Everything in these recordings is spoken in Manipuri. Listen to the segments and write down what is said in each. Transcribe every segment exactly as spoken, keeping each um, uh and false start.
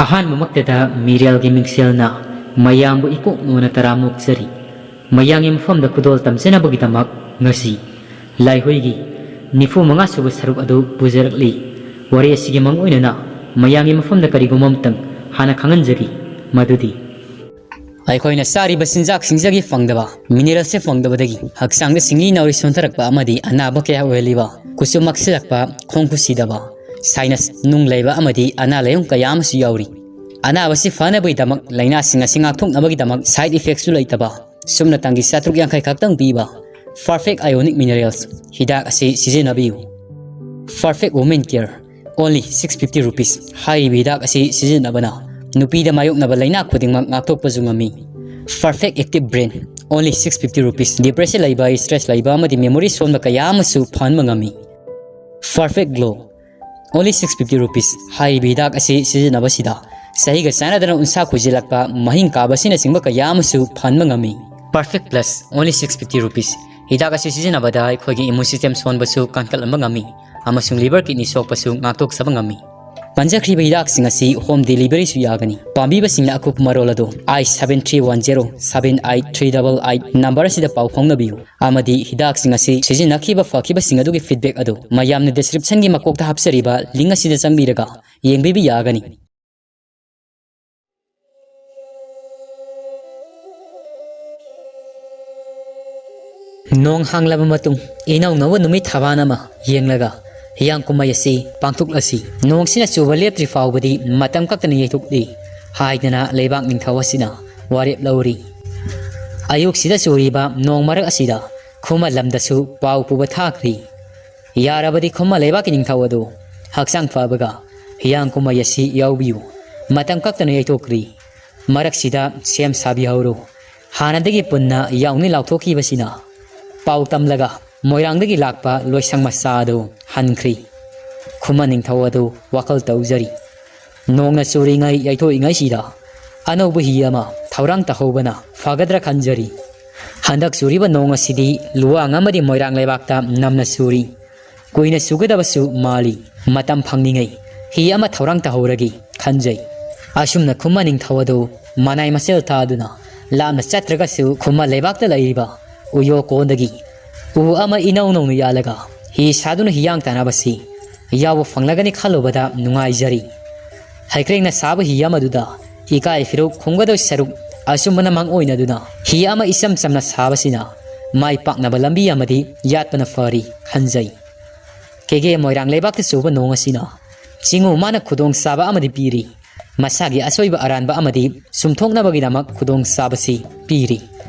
ꯑꯍꯥꯟꯕꯃꯛꯇꯗ ꯃꯤꯔꯦꯜꯒꯤ ꯃꯤꯡꯁꯦꯜꯅ ꯃꯌꯥꯝꯕꯨ ꯏꯀꯣꯛ ꯅꯣꯟꯅ ꯇꯔꯥꯝꯅ ꯑꯣꯛꯆꯔꯤ꯫ ꯃꯌꯥꯝꯒꯤ ꯃꯐꯝꯗ ꯈꯨꯗꯣꯜ ꯇꯝꯖꯅꯕꯒꯤꯗꯃꯛ ꯉꯁꯤ ꯂꯥꯏꯍꯣꯏꯒꯤ ꯅꯤꯐꯨ ꯃꯉꯥ ꯁꯨꯕ ꯁꯔꯨꯛ ꯑꯗꯨ ꯄꯨꯖꯔꯛꯂꯤ꯫ ꯋꯥꯔꯤ ꯑꯁꯤꯒꯤ ꯃꯪ ꯑꯣꯏꯅꯅ ꯃꯌꯥꯝꯒꯤ ꯃꯐꯝꯗ ꯀꯔꯤꯒꯨꯝꯕ ꯑꯃꯇꯪ ꯍꯥꯟꯅ ꯈꯪꯍꯟꯖꯒꯦ, ꯃꯗꯨꯗꯤ ꯑꯩꯈꯣꯏꯅ ꯆꯥꯔꯤꯕ ꯆꯤꯟꯖꯥꯛꯁꯤꯡꯗꯒꯤ ꯐꯪꯗꯕ ꯃꯤꯅꯔꯦꯜꯁꯦ ꯐꯪꯗꯕꯗꯒꯤ ꯍꯛꯆꯥꯡꯗ ꯁꯤꯡꯂꯤ ꯅꯥꯎꯔꯤ ꯁꯣꯟꯊꯔꯛꯄ ꯑꯃꯗꯤ ꯑꯅꯥꯕ ꯀꯌꯥ ꯑꯣꯏꯍꯜꯂꯤꯕ, ꯀꯨꯆꯨ ꯃꯛꯁꯤꯜꯂꯛꯄ, ꯈꯣꯡ ꯈꯨꯠ ꯁꯤꯗꯕ, ꯁꯥꯏꯅꯁ, ꯅꯨꯡ ꯂꯩꯕ ꯑꯃꯗꯤ ꯑꯅꯥ ꯂꯥꯏꯌꯣꯡ ꯀꯌꯥ ꯑꯃꯁꯨ ꯌꯥꯎꯔꯤ꯫ ꯑꯅꯥꯕꯁꯤ ꯐꯅꯕꯒꯤꯗꯃꯛ, ꯂꯥꯏꯅꯥꯁꯤꯡ ꯑꯁꯤ ꯉꯥꯛꯊꯣꯛꯅꯕꯒꯤꯗꯃꯛ side effectꯁꯨ ꯂꯩꯇꯕ, ꯁꯨꯞꯅ ꯇꯪꯒꯤ ꯆꯥꯇ꯭ꯔꯨꯛ ꯌꯥꯡꯈꯩ ꯈꯛꯇꯪ ꯄꯤꯕ Perfect Ionic Minerals ꯍꯤꯗꯥꯛ ꯑꯁꯤ ꯁꯤꯖꯤꯟꯅꯕꯤꯌꯨ꯫ Perfect Women Care, only six fifty rupees꯫ ꯍꯥꯏꯔꯤꯕ ꯍꯤꯗꯥꯛ ꯑꯁꯤ ꯁꯤꯖꯤꯟꯅꯕꯅ ꯅꯨꯄꯤꯗ ꯃꯥꯌꯣꯛꯅꯕ ꯂꯥꯏꯅꯥ ꯈꯨꯗꯤꯡꯃꯛ ꯉꯥꯛꯊꯣꯛꯄꯁꯨ ꯉꯝꯃꯤ꯫ Perfect Active Brain, only six fifty rupees꯫ Depression ꯂꯩꯕ, stress ꯂꯩꯕ ꯑꯃꯗꯤ memory ꯁꯣꯟꯕ ꯀꯌꯥ ꯑꯃꯁꯨ ꯐꯍꯟꯕ ꯉꯝꯃꯤ꯫ Perfect Glow, only six fifty rupees꯫ ꯍꯥꯏꯔꯤꯕ ꯍꯤꯗꯥꯛ ꯑꯁꯤ ꯁꯤꯖꯤꯟꯅꯕꯁꯤꯗ ꯆꯍꯤꯒ ꯆꯥꯟꯅꯗꯅ ꯎꯟꯁꯥ ꯈꯨꯏꯖꯤꯜꯂꯛꯄ, ꯃꯍꯤꯡ ꯀꯥꯕ ꯑꯁꯤꯅꯆꯤꯡꯕ ꯀꯌꯥ ꯑꯃꯁꯨ ꯐꯍꯟꯕ ꯉꯝꯃꯤ꯫ Perfect Plus, only six fifty rupees꯫ ꯍꯤꯗꯥꯛ ꯑꯁꯤ ꯁꯤꯖꯤꯟꯅꯕꯗ ꯑꯩꯈꯣꯏꯒꯤ immune system ꯁꯣꯟꯕꯁꯨ ꯀꯟꯈꯠꯍꯟꯕ ꯉꯝꯃꯤ ꯑꯃꯁꯨꯡ liver kidney ꯁꯣꯛꯄꯁꯨ ꯉꯥꯛꯊꯣꯛꯆꯕ ꯉꯝꯃꯤ꯫ ꯄꯟꯖꯈ꯭ꯔꯤꯕ ꯍꯤꯗꯥꯛꯁꯤꯡ ꯑꯁꯤ home deliveryꯁꯨ ꯌꯥꯒꯅꯤ꯫ ꯄꯥꯝꯕꯤꯕꯁꯤꯡꯅ ꯑꯀꯨꯞꯄ ꯃꯔꯣꯜ ꯑꯗꯨ eight seven three one zero seven eight three double eight number ꯑꯁꯤꯗ ꯄꯥꯎ ꯐꯥꯎꯅꯕꯤꯌꯨ꯫ ꯑꯃꯗꯤ ꯍꯤꯗꯥꯛꯁꯤꯡ ꯑꯁꯤ ꯁꯤꯖꯤꯟꯅꯈꯤꯕ ꯐꯈꯤꯕꯁꯤꯡ ꯑꯗꯨꯒꯤ feedback ꯑꯗꯨ ꯃꯌꯥꯝꯅ descriptionꯒꯤ ꯃꯀꯣꯛꯇ ꯍꯥꯞꯆꯔꯤꯕ link ꯑꯁꯤꯗ ꯆꯪꯕꯤꯔꯒ ꯌꯦꯡꯕꯤꯕ ꯌꯥꯒꯅꯤ꯫ ꯅꯣꯡ ꯍꯥꯡꯂꯕ ꯃꯇꯨꯡ, ꯏꯅꯧ ꯅꯧꯕ ꯅꯨꯃꯤꯠ ꯊꯕꯥꯟ ꯑꯃ ꯌꯦꯡꯂꯒ ꯍꯤꯌꯥꯡ ꯀꯨꯝꯍꯩ ꯑꯁꯤ ꯄꯥꯡꯊꯣꯛꯂꯁꯤ꯫ ꯅꯣꯡꯁꯤꯅ ꯆꯨꯕ ꯂꯦꯞꯇ꯭ꯔꯤ ꯐꯥꯎꯕꯗꯤ ꯃꯇꯝ ꯀꯛꯇꯅ ꯌꯩꯊꯣꯛꯂꯤ ꯍꯥꯏꯗꯅ ꯂꯩꯕꯥꯛ ꯅꯤꯡꯊꯧ ꯑꯁꯤꯅ ꯋꯥꯔꯦꯞ ꯂꯧꯔꯤ꯫ ꯑꯌꯨꯛꯁꯤꯗ ꯆꯨꯔꯤꯕ ꯅꯣꯡ ꯃꯔꯛ ꯑꯁꯤꯗ ꯈꯨꯃꯟ ꯂꯝꯗꯁꯨ ꯄꯥꯎ ꯄꯨꯕ ꯊꯥꯈ꯭ꯔꯤ꯫ ꯌꯥꯔꯕꯗꯤ ꯈꯨꯃꯟ ꯂꯩꯕꯥꯛꯀꯤ ꯅꯤꯡꯊꯧ ꯑꯗꯨ ꯍꯛꯆꯥꯡ ꯐꯕꯒ ꯍꯤꯌꯥꯡ ꯀꯨꯝꯍꯩ ꯑꯁꯤ ꯌꯥꯎꯕꯤꯌꯨ꯫ ꯃꯇꯝ ꯀꯛꯇꯅ ꯌꯩꯊꯣꯛꯈ꯭ꯔꯤ꯫ ꯃꯔꯛꯁꯤꯗ ꯁꯦꯝ ꯁꯥꯕꯤꯍꯧꯔꯣ꯫ ꯍꯥꯟꯅꯗꯒꯤ ꯄꯨꯟꯅ ꯌꯥꯎꯅꯤ ꯂꯥꯎꯊꯣꯛꯈꯤꯕꯁꯤꯅ ꯄꯥꯎ ꯇꯝꯂꯒ ꯃꯣꯏꯔꯥꯡꯗꯒꯤ ꯂꯥꯛꯄ ꯂꯣꯏꯁꯪ ꯃꯆꯥ ꯑꯗꯨ ꯍꯟꯈ꯭ꯔꯤ꯫ ꯈꯨꯃꯟ ꯅꯤꯡꯊꯧ ꯑꯗꯨ ꯋꯥꯈꯜ ꯇꯧꯖꯔꯤ꯫ ꯅꯣꯡꯅ ꯆꯨꯔꯤꯉꯩ ꯌꯩꯊꯣꯛꯏꯉꯩꯁꯤꯗ ꯑꯅꯧꯕ ꯍꯤ ꯑꯃ ꯊꯧꯔꯥꯡ ꯇꯧꯍꯧꯕꯅ ꯐꯒꯗ꯭ꯔꯥ ꯈꯟꯖꯔꯤ꯫ ꯍꯟꯗꯛ ꯆꯨꯔꯤꯕ ꯅꯣꯡ ꯑꯁꯤꯗꯤ ꯂꯨꯋꯥꯡ ꯑꯃꯗꯤ ꯃꯣꯏꯔꯥꯡ ꯂꯩꯕꯥꯛꯇ ꯅꯝꯅ ꯆꯨꯔꯤ꯫ ꯀꯨꯏꯅ ꯆꯨꯒꯗꯕꯁꯨ ꯃꯥꯜꯂꯤ꯫ ꯃꯇꯝ ꯐꯪꯂꯤꯉꯩ ꯍꯤ ꯑꯃ ꯊꯧꯔꯥꯡ ꯇꯧꯍꯧꯔꯒꯦ ꯈꯟꯖꯩ꯫ ꯑꯁꯨꯝꯅ ꯈꯨꯃꯟ ꯅꯤꯡꯊꯧ ꯑꯗꯨ ꯃꯅꯥꯏ ꯃꯁꯦꯜ ꯊꯥꯗꯨꯅ ꯂꯥꯞꯅ ꯆꯠꯇ꯭ꯔꯒꯁꯨ ꯈꯨꯃꯟ ꯂꯩꯕꯥꯛꯇ ꯂꯩꯔꯤꯕ ꯎꯌꯣ ꯀꯣꯟꯗꯒꯤ ꯎ ꯑꯃ ꯏꯅꯧ ꯅꯧꯅ ꯌꯥꯜꯂꯒ ꯍꯤ ꯁꯥꯗꯨꯅ ꯍꯤꯌꯥꯡ ꯇꯥꯟꯅꯕꯁꯤ ꯌꯥꯎꯕ ꯐꯪꯂꯒꯅꯤ ꯈꯜꯂꯨꯕꯗ ꯅꯨꯡꯉꯥꯏꯖꯔꯤ꯫ ꯍꯩꯀ꯭ꯔꯦꯡꯅ ꯁꯥꯕ ꯍꯤ ꯑꯃꯗꯨꯗ ꯏꯀꯥꯏ ꯐꯤꯔꯨꯛ ꯈꯨꯝꯒꯗꯧ ꯁꯔꯨꯛ ꯑꯆꯨꯝꯕꯅ ꯃꯥꯡ ꯑꯣꯏꯅꯗꯨꯅ ꯍꯤ ꯑꯃ ꯏꯆꯝ ꯆꯝꯅ ꯁꯥꯕꯁꯤꯅ ꯃꯥꯏ ꯄꯥꯛꯅꯕ ꯂꯝꯕꯤ ꯑꯃꯗꯤ ꯌꯥꯠꯄꯅ ꯐꯔꯤ ꯈꯟꯖꯩ꯫ ꯀꯦꯒꯦ ꯃꯣꯏꯔꯥꯡ ꯂꯩꯕꯥꯛꯇ ꯆꯨꯕ ꯅꯣꯡ ꯑꯁꯤꯅ ꯆꯤꯡꯉꯨ ꯃꯥꯅ ꯈꯨꯗꯣꯡ ꯆꯥꯕ ꯑꯃꯗꯤ ꯄꯤꯔꯤ꯫ ꯃꯁꯥꯒꯤ ꯑꯁꯣꯏꯕ ꯑꯔꯥꯟꯕ ꯑꯃꯗꯤ ꯆꯨꯝꯊꯣꯛꯅꯕꯒꯤꯗꯃꯛ ꯈꯨꯗꯣꯡ ꯆꯥꯕꯁꯤ ꯄꯤꯔꯤ꯫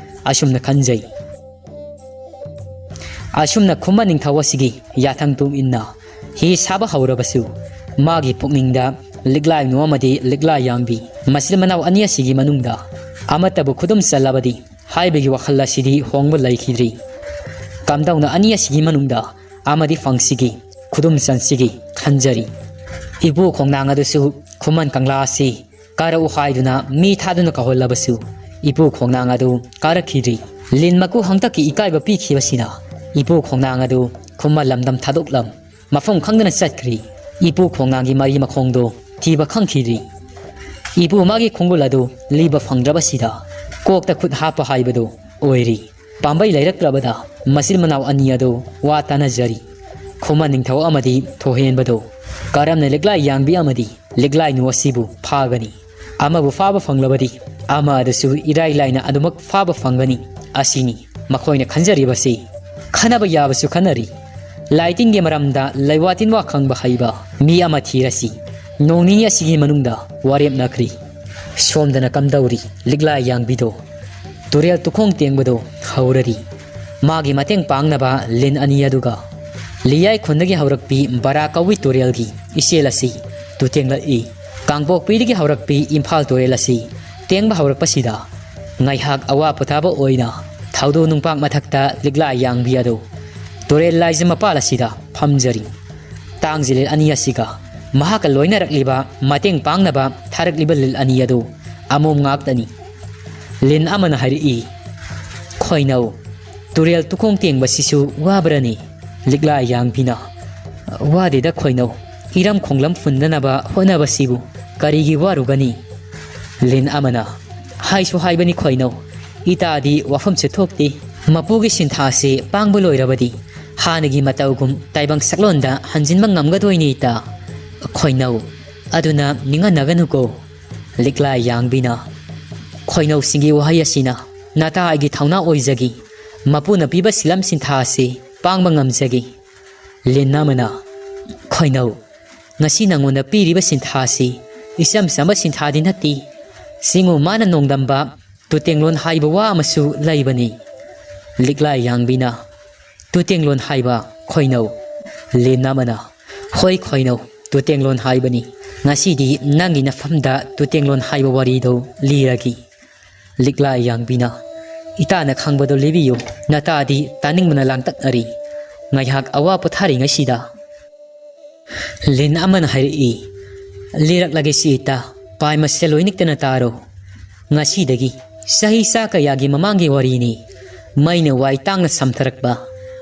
ꯑꯁꯨꯝꯅ ꯈꯟꯖꯩ꯫ ꯑꯁꯨꯝꯅ ꯈꯨꯃꯟ ꯅꯤꯡꯊꯧ ꯑꯁꯤꯒꯤ ꯌꯥꯊꯪ ꯇꯨꯡ ꯏꯟꯅ ꯍꯤ ꯁꯥꯕ ꯍꯧꯔꯕꯁꯨ ꯃꯥꯒꯤ ꯄꯨꯛꯅꯤꯡꯗ ꯂꯤꯛꯂꯥꯏꯅꯨ ꯑꯃꯗꯤ ꯂꯤꯛꯂꯥꯏ ꯌꯥꯡꯕꯤ ꯃꯆꯤꯟ ꯃꯅꯥꯎ ꯑꯅꯤ ꯑꯁꯤꯒꯤ ꯃꯅꯨꯡꯗ ꯑꯃꯠꯇꯕꯨ ꯈꯨꯗꯨꯝ ꯆꯜꯂꯕꯗꯤ ꯍꯥꯏꯕꯒꯤ ꯋꯥꯈꯜ ꯑꯁꯤꯗꯤ ꯍꯣꯡꯕ ꯂꯩꯈꯤꯗ꯭ꯔꯤ꯫ ꯀꯝꯗꯧꯅ ꯑꯅꯤ ꯑꯁꯤꯒꯤ ꯃꯅꯨꯡꯗ ꯑꯃꯗꯤ ꯐꯪꯁꯤꯒꯦ, ꯈꯨꯗꯨꯝ ꯆꯟꯁꯤꯒꯦ ꯈꯟꯖꯔꯤ꯫ ꯏꯄꯨ ꯈꯣꯡꯅꯥꯡ ꯑꯗꯨꯁꯨ ꯈꯨꯃꯟ ꯀꯪꯂꯥ ꯑꯁꯤ ꯀꯥꯔꯛꯎ ꯍꯥꯏꯗꯨꯅ ꯃꯤ ꯊꯥꯗꯨꯅ ꯀꯧꯍꯜꯂꯕꯁꯨ ꯏꯄꯨ ꯈꯣꯡꯅꯥꯡ ꯑꯗꯨ ꯀꯥꯔꯛꯈꯤꯗ꯭ꯔꯤ꯫ ꯂꯤꯟ ꯃꯀꯨ ꯍꯪꯇꯛꯀꯤ ꯏꯀꯥꯏꯕ ꯄꯤꯈꯤꯕꯁꯤꯅ ꯏꯄꯨ ꯈꯣꯡꯅꯥꯡ ꯑꯗꯨ ꯈꯨꯃꯟ ꯂꯝꯗꯝ ꯊꯥꯗꯣꯛꯂꯝ ꯃꯐꯝ ꯈꯪꯗꯅ ꯆꯠꯈ꯭ꯔꯤ꯫ ꯏꯄꯨ ꯈꯣꯡꯅꯥꯡꯒꯤ ꯃꯔꯤ ꯃꯈꯣꯡꯗꯣ ꯊꯤꯕ ꯈꯪꯈꯤꯗ꯭ꯔꯤ꯫ ꯏꯄꯨ ꯃꯥꯒꯤ ꯈꯣꯡꯒꯨꯜ ꯑꯗꯨ ꯂꯤꯕ ꯐꯪꯗ꯭ꯔꯕꯁꯤꯗ ꯀꯣꯛꯇ ꯈꯨꯠ ꯍꯥꯞꯄ ꯍꯥꯏꯕꯗꯨ ꯑꯣꯏꯔꯤ꯫ ꯄꯥꯝꯕꯩ ꯂꯩꯔꯛꯇ꯭ꯔꯕꯗ ꯃꯆꯤꯟ ꯃꯅꯥꯎ ꯑꯅꯤ ꯑꯗꯨ ꯋꯥ ꯇꯥꯅꯖꯔꯤ꯫ ꯈꯨꯃꯟ ꯅꯤꯡꯊꯧ ꯑꯃꯗꯤ ꯊꯣꯍꯦꯟꯕꯗꯨ ꯀꯔꯝꯅ ꯂꯤꯛꯂꯥꯏ ꯌꯥꯡꯕꯤ ꯑꯃꯗꯤ ꯂꯤꯛꯂꯥꯏꯅꯨ ꯑꯁꯤꯕꯨ ꯐꯥꯒꯅꯤ? ꯑꯃꯕꯨ ꯐꯥꯕ ꯐꯪꯂꯕꯗꯤ ꯑꯃ ꯑꯗꯨꯁꯨ ꯏꯔꯥꯏ ꯂꯥꯏꯅ ꯑꯗꯨꯃꯛ ꯐꯥꯕ ꯐꯪꯒꯅꯤ꯫ ꯑꯁꯤꯅꯤ ꯃꯈꯣꯏꯅ ꯈꯟꯖꯔꯤꯕꯁꯤ꯫ ꯈꯟꯅꯕ ꯌꯥꯕꯁꯨ ꯈꯟꯅꯔꯤ꯫ ꯂꯥꯏꯇꯤꯟꯒꯤ ꯃꯔꯝꯗ ꯂꯩꯋꯥ ꯇꯤꯟꯋꯥ ꯈꯪꯕ ꯍꯩꯕ ꯃꯤ ꯑꯃ ꯊꯤꯔꯁꯤ꯫ ꯅꯣꯡ ꯅꯤꯅꯤ ꯑꯁꯤꯒꯤ ꯃꯅꯨꯡꯗ ꯋꯥꯔꯦꯞꯅꯈ꯭ꯔꯤ꯫ ꯁꯣꯝꯗꯅ ꯀꯝꯗꯧꯔꯤ ꯂꯤꯛꯂꯥꯏ ꯌꯥꯡꯕꯤꯗꯣ? ꯇꯨꯔꯦꯜ ꯇꯨꯈꯣꯡ ꯇꯦꯡꯕꯗꯣ ꯍꯧꯔꯔꯤ꯫ ꯃꯥꯒꯤ ꯃꯇꯦꯡ ꯄꯥꯡꯅꯕ ꯂꯤꯟ ꯑꯅꯤ ꯑꯗꯨꯒ ꯂꯤꯌꯥꯏ ꯈꯨꯟꯗꯒꯤ ꯍꯧꯔꯛꯄꯤ ꯕꯔꯥ ꯀꯧꯏ ꯇꯨꯔꯦꯜꯒꯤ ꯏꯆꯦꯜ ꯑꯁꯤ ꯇꯨꯇꯦꯡꯂꯛꯏ꯫ ꯀꯥꯡꯄꯣꯛꯄꯤꯗꯒꯤ ꯍꯧꯔꯛꯄꯤ ꯏꯝꯐꯥꯜ ꯇꯨꯔꯦꯜ ꯑꯁꯤ ꯇꯦꯡꯕ ꯍꯧꯔꯛꯄꯁꯤꯗ ꯉꯥꯏꯍꯥꯛ ꯑꯋꯥ ꯄꯣꯊꯥꯕ ꯑꯣꯏꯅ ꯊꯧꯗꯣ ꯅꯨꯡꯄꯥꯛ ꯃꯊꯛꯇ ꯂꯤꯛꯂꯥ ꯌꯥꯡꯕꯤ ꯑꯗꯨ ꯇꯨꯔꯦꯜ ꯂꯥꯏꯖ ꯃꯄꯥꯜ ꯑꯁꯤꯗ ꯐꯝꯖꯔꯤ꯫ ꯇꯥꯡꯖ ꯂꯤꯜ ꯑꯅꯤ ꯑꯁꯤꯒ ꯃꯍꯥꯛꯀ ꯂꯣꯏꯅꯔꯛꯂꯤꯕ ꯃꯇꯦꯡ ꯄꯥꯡꯅꯕ ꯊꯥꯔꯛꯂꯤꯕ ꯂꯤꯜ ꯑꯅꯤ ꯑꯗꯨ ꯑꯃꯣꯝ ꯉꯥꯛꯇꯅꯤ꯫ ꯂꯤꯟ ꯑꯃꯅ ꯍꯥꯏꯔꯛꯏ, "ꯈꯣꯏꯅꯧ, ꯇꯨꯔꯦꯜ ꯇꯨꯈꯣꯡ ꯇꯦꯡꯕꯁꯤꯁꯨ ꯋꯥꯕ꯭ꯔꯅꯤ?" ꯂꯤꯛꯂꯥ ꯌꯥꯡꯕꯤꯅ, "ꯋꯥꯗꯦꯗ ꯈꯣꯏꯅꯧ, ꯏꯔꯝ ꯈꯣꯡꯂꯝ ꯐꯨꯟꯗꯅꯕ ꯍꯣꯠꯅꯕꯁꯤꯕꯨ ꯀꯔꯤꯒꯤ ꯋꯥꯔꯨꯒꯅꯤ?" ꯂꯤꯟ ꯑꯃꯅ, "ꯍꯥꯏꯁꯨ ꯍꯥꯏꯕꯅꯤ ꯈꯣꯏꯅꯧ, ꯏꯇꯥꯗꯤ ꯋꯥꯐꯝꯁꯨ ꯊꯣꯛꯇꯦ꯫ ꯃꯄꯨꯒꯤ ꯁꯤꯟꯊꯥꯁꯤ ꯄꯥꯡꯕ ꯂꯣꯏꯔꯕꯗꯤ ꯍꯥꯟꯅꯒꯤ ꯃꯇꯧꯒꯨꯝ ꯇꯥꯏꯕꯪ ꯁꯛꯂꯣꯟꯗ ꯍꯟꯖꯤꯟꯕ ꯉꯝꯒꯗꯣꯏꯅꯤ ꯏꯇꯥ꯫ ꯈꯣꯏꯅꯧ, ꯑꯗꯨꯅ ꯅꯤꯡꯍꯟꯅꯒꯅꯨꯀꯣ꯫" ꯂꯤꯛꯂꯥꯏ ꯌꯥꯡꯕꯤꯅ, "ꯈꯣꯏꯅꯧꯁꯤꯡꯒꯤ ꯋꯥꯍꯩ ꯑꯁꯤꯅ ꯅꯇꯥ ꯑꯩꯒꯤ ꯊꯧꯅꯥ ꯑꯣꯏꯖꯒꯤ꯫ ꯃꯄꯨꯅ ꯄꯤꯕ ꯁꯤꯂꯝ ꯁꯤꯟꯊꯥ ꯑꯁꯤ ꯄꯥꯡꯕ ꯉꯝꯖꯒꯤ꯫" ꯂꯤꯟ ꯑꯃꯅ, "ꯈꯣꯏꯅꯧ, ꯉꯁꯤ ꯅꯉꯣꯟꯗ ꯄꯤꯔꯤꯕ ꯁꯤꯟꯊꯥ ꯑꯁꯤ ꯏꯆꯝ ꯆꯝꯕ ꯁꯤꯟꯊꯥꯗꯤ ꯅꯠꯇꯦ꯫ ꯆꯤꯡꯉꯨ ꯃꯥꯅ ꯅꯣꯡꯗꯝꯕ ꯇꯨꯇꯦꯡꯂꯣꯟ ꯍꯥꯏꯕ ꯋꯥ ꯑꯃꯁꯨ ꯂꯩꯕꯅꯤ꯫" ꯂꯤꯛꯂꯥꯏ ꯌꯥꯡꯕꯤꯅ, "ꯇꯨꯇꯦꯡꯂꯣꯟ ꯍꯥꯏꯕ ꯈꯣꯏꯅꯧ?" ꯂꯤꯟ ꯑꯃꯅ, "ꯍꯣꯏ ꯈꯣꯏꯅꯧ, ꯇꯨꯇꯦꯡꯂꯣꯟ ꯍꯥꯏꯕꯅꯤ꯫ ꯉꯁꯤꯗꯤ ꯅꯪꯒꯤ ꯅꯐꯝꯗ ꯇꯨꯇꯦꯡꯂꯣꯟ ꯍꯥꯏꯕ ꯋꯥꯔꯤꯗꯨ ꯂꯤꯔꯒꯤ꯫" ꯂꯤꯛꯂꯥꯏ ꯌꯥꯡꯕꯤꯅ, "ꯏꯇꯥꯅ ꯈꯪꯕꯗꯨ ꯂꯤꯕꯤꯌꯨ, ꯅꯇꯥꯗꯤ ꯇꯥꯅꯤꯡꯕꯅ ꯂꯥꯡꯇꯛꯅꯔꯤ꯫ ꯉꯥꯏꯍꯥꯛ ꯑꯋꯥ ꯄꯣꯊꯥꯔꯤꯉꯩꯁꯤꯗ꯫" ꯂꯤꯟ ꯑꯃꯅ ꯍꯥꯏꯔꯛꯏ, "ꯂꯤꯔꯛꯂꯒꯦ ꯁꯤ ꯏꯇꯥ, ꯄꯥꯏ ꯃꯁꯦꯜ ꯂꯣꯏ ꯅꯤꯛꯇꯅ ꯇꯥꯔꯣ꯫ ꯉꯁꯤꯗꯒꯤ ꯆꯍꯤ ꯆꯥ ꯀꯌꯥꯒꯤ ꯃꯃꯥꯡꯒꯤ ꯋꯥꯔꯤꯅꯤ꯫ ꯃꯩꯅ ꯋꯥꯏ ꯇꯥꯡꯅ ꯁꯝꯊꯔꯛꯄ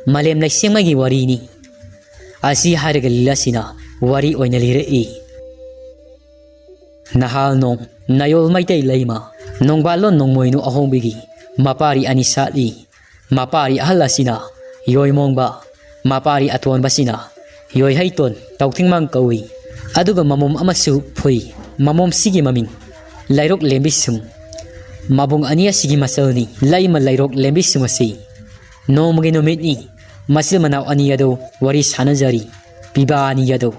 ꯃꯥꯂꯦꯝ ꯂꯩꯁꯦꯝꯕꯒꯤ ꯋꯥꯔꯤꯅꯤ꯫" ꯑꯁꯤ ꯍꯥꯏꯔꯒ ꯂꯤꯂꯥꯁꯤꯅ ꯋꯥꯔꯤ ꯑꯣꯏꯅ ꯂꯤꯔꯛꯏ꯫ ꯅꯍꯥꯜ ꯅꯣꯡ ꯅꯥꯌꯣꯜ ꯃꯩꯇꯩ ꯂꯩꯃ, ꯅꯣꯡꯕꯥꯜꯂꯣꯟ ꯅꯣꯡꯃꯣꯏꯅꯨ ꯑꯍꯣꯡꯕꯤꯒꯤ ꯃꯄꯥꯔꯤ ꯑꯅꯤ ꯁꯥꯠꯂꯤ꯫ ꯃꯄꯥꯔꯤ ꯑꯍꯜ ꯑꯁꯤꯅ ꯌꯣꯏꯃꯣꯡꯕ, ꯃꯄꯥꯔꯤ ꯑꯇꯣꯟꯕꯁꯤꯅ ꯌꯣꯏꯍꯩꯇꯣꯟ ꯇꯥꯎꯊꯤꯡꯃꯥꯡ ꯀꯧꯏ꯫ ꯑꯗꯨꯒ ꯃꯃꯣꯝ ꯑꯃꯁꯨ ꯐꯨꯏ꯫ ꯃꯃꯣꯝꯁꯤꯒꯤ ꯃꯃꯤꯡ ꯂꯩꯔꯣꯛ ꯂꯦꯝꯕꯤꯁꯨꯡ꯫ ꯃꯕꯨꯡ ꯑꯅꯤ ꯑꯁꯤꯒꯤ ꯃꯆꯜꯅꯤ ꯂꯩꯃ ꯂꯩꯔꯣꯛ ꯂꯦꯝꯕꯤꯁꯨꯡ ꯑꯁꯤ꯫ ꯅꯣꯡꯃꯒꯤ ꯅꯨꯃꯤꯠꯅꯤ꯫ ꯃꯆꯤꯜ ꯃꯅꯥꯎ ꯑꯅꯤ ꯑꯗꯨ ꯋꯥꯔꯤ ꯁꯥꯟꯅꯖꯔꯤ꯫ ꯄꯤꯕꯥ ꯑꯅꯤ ꯑꯗꯨ꯫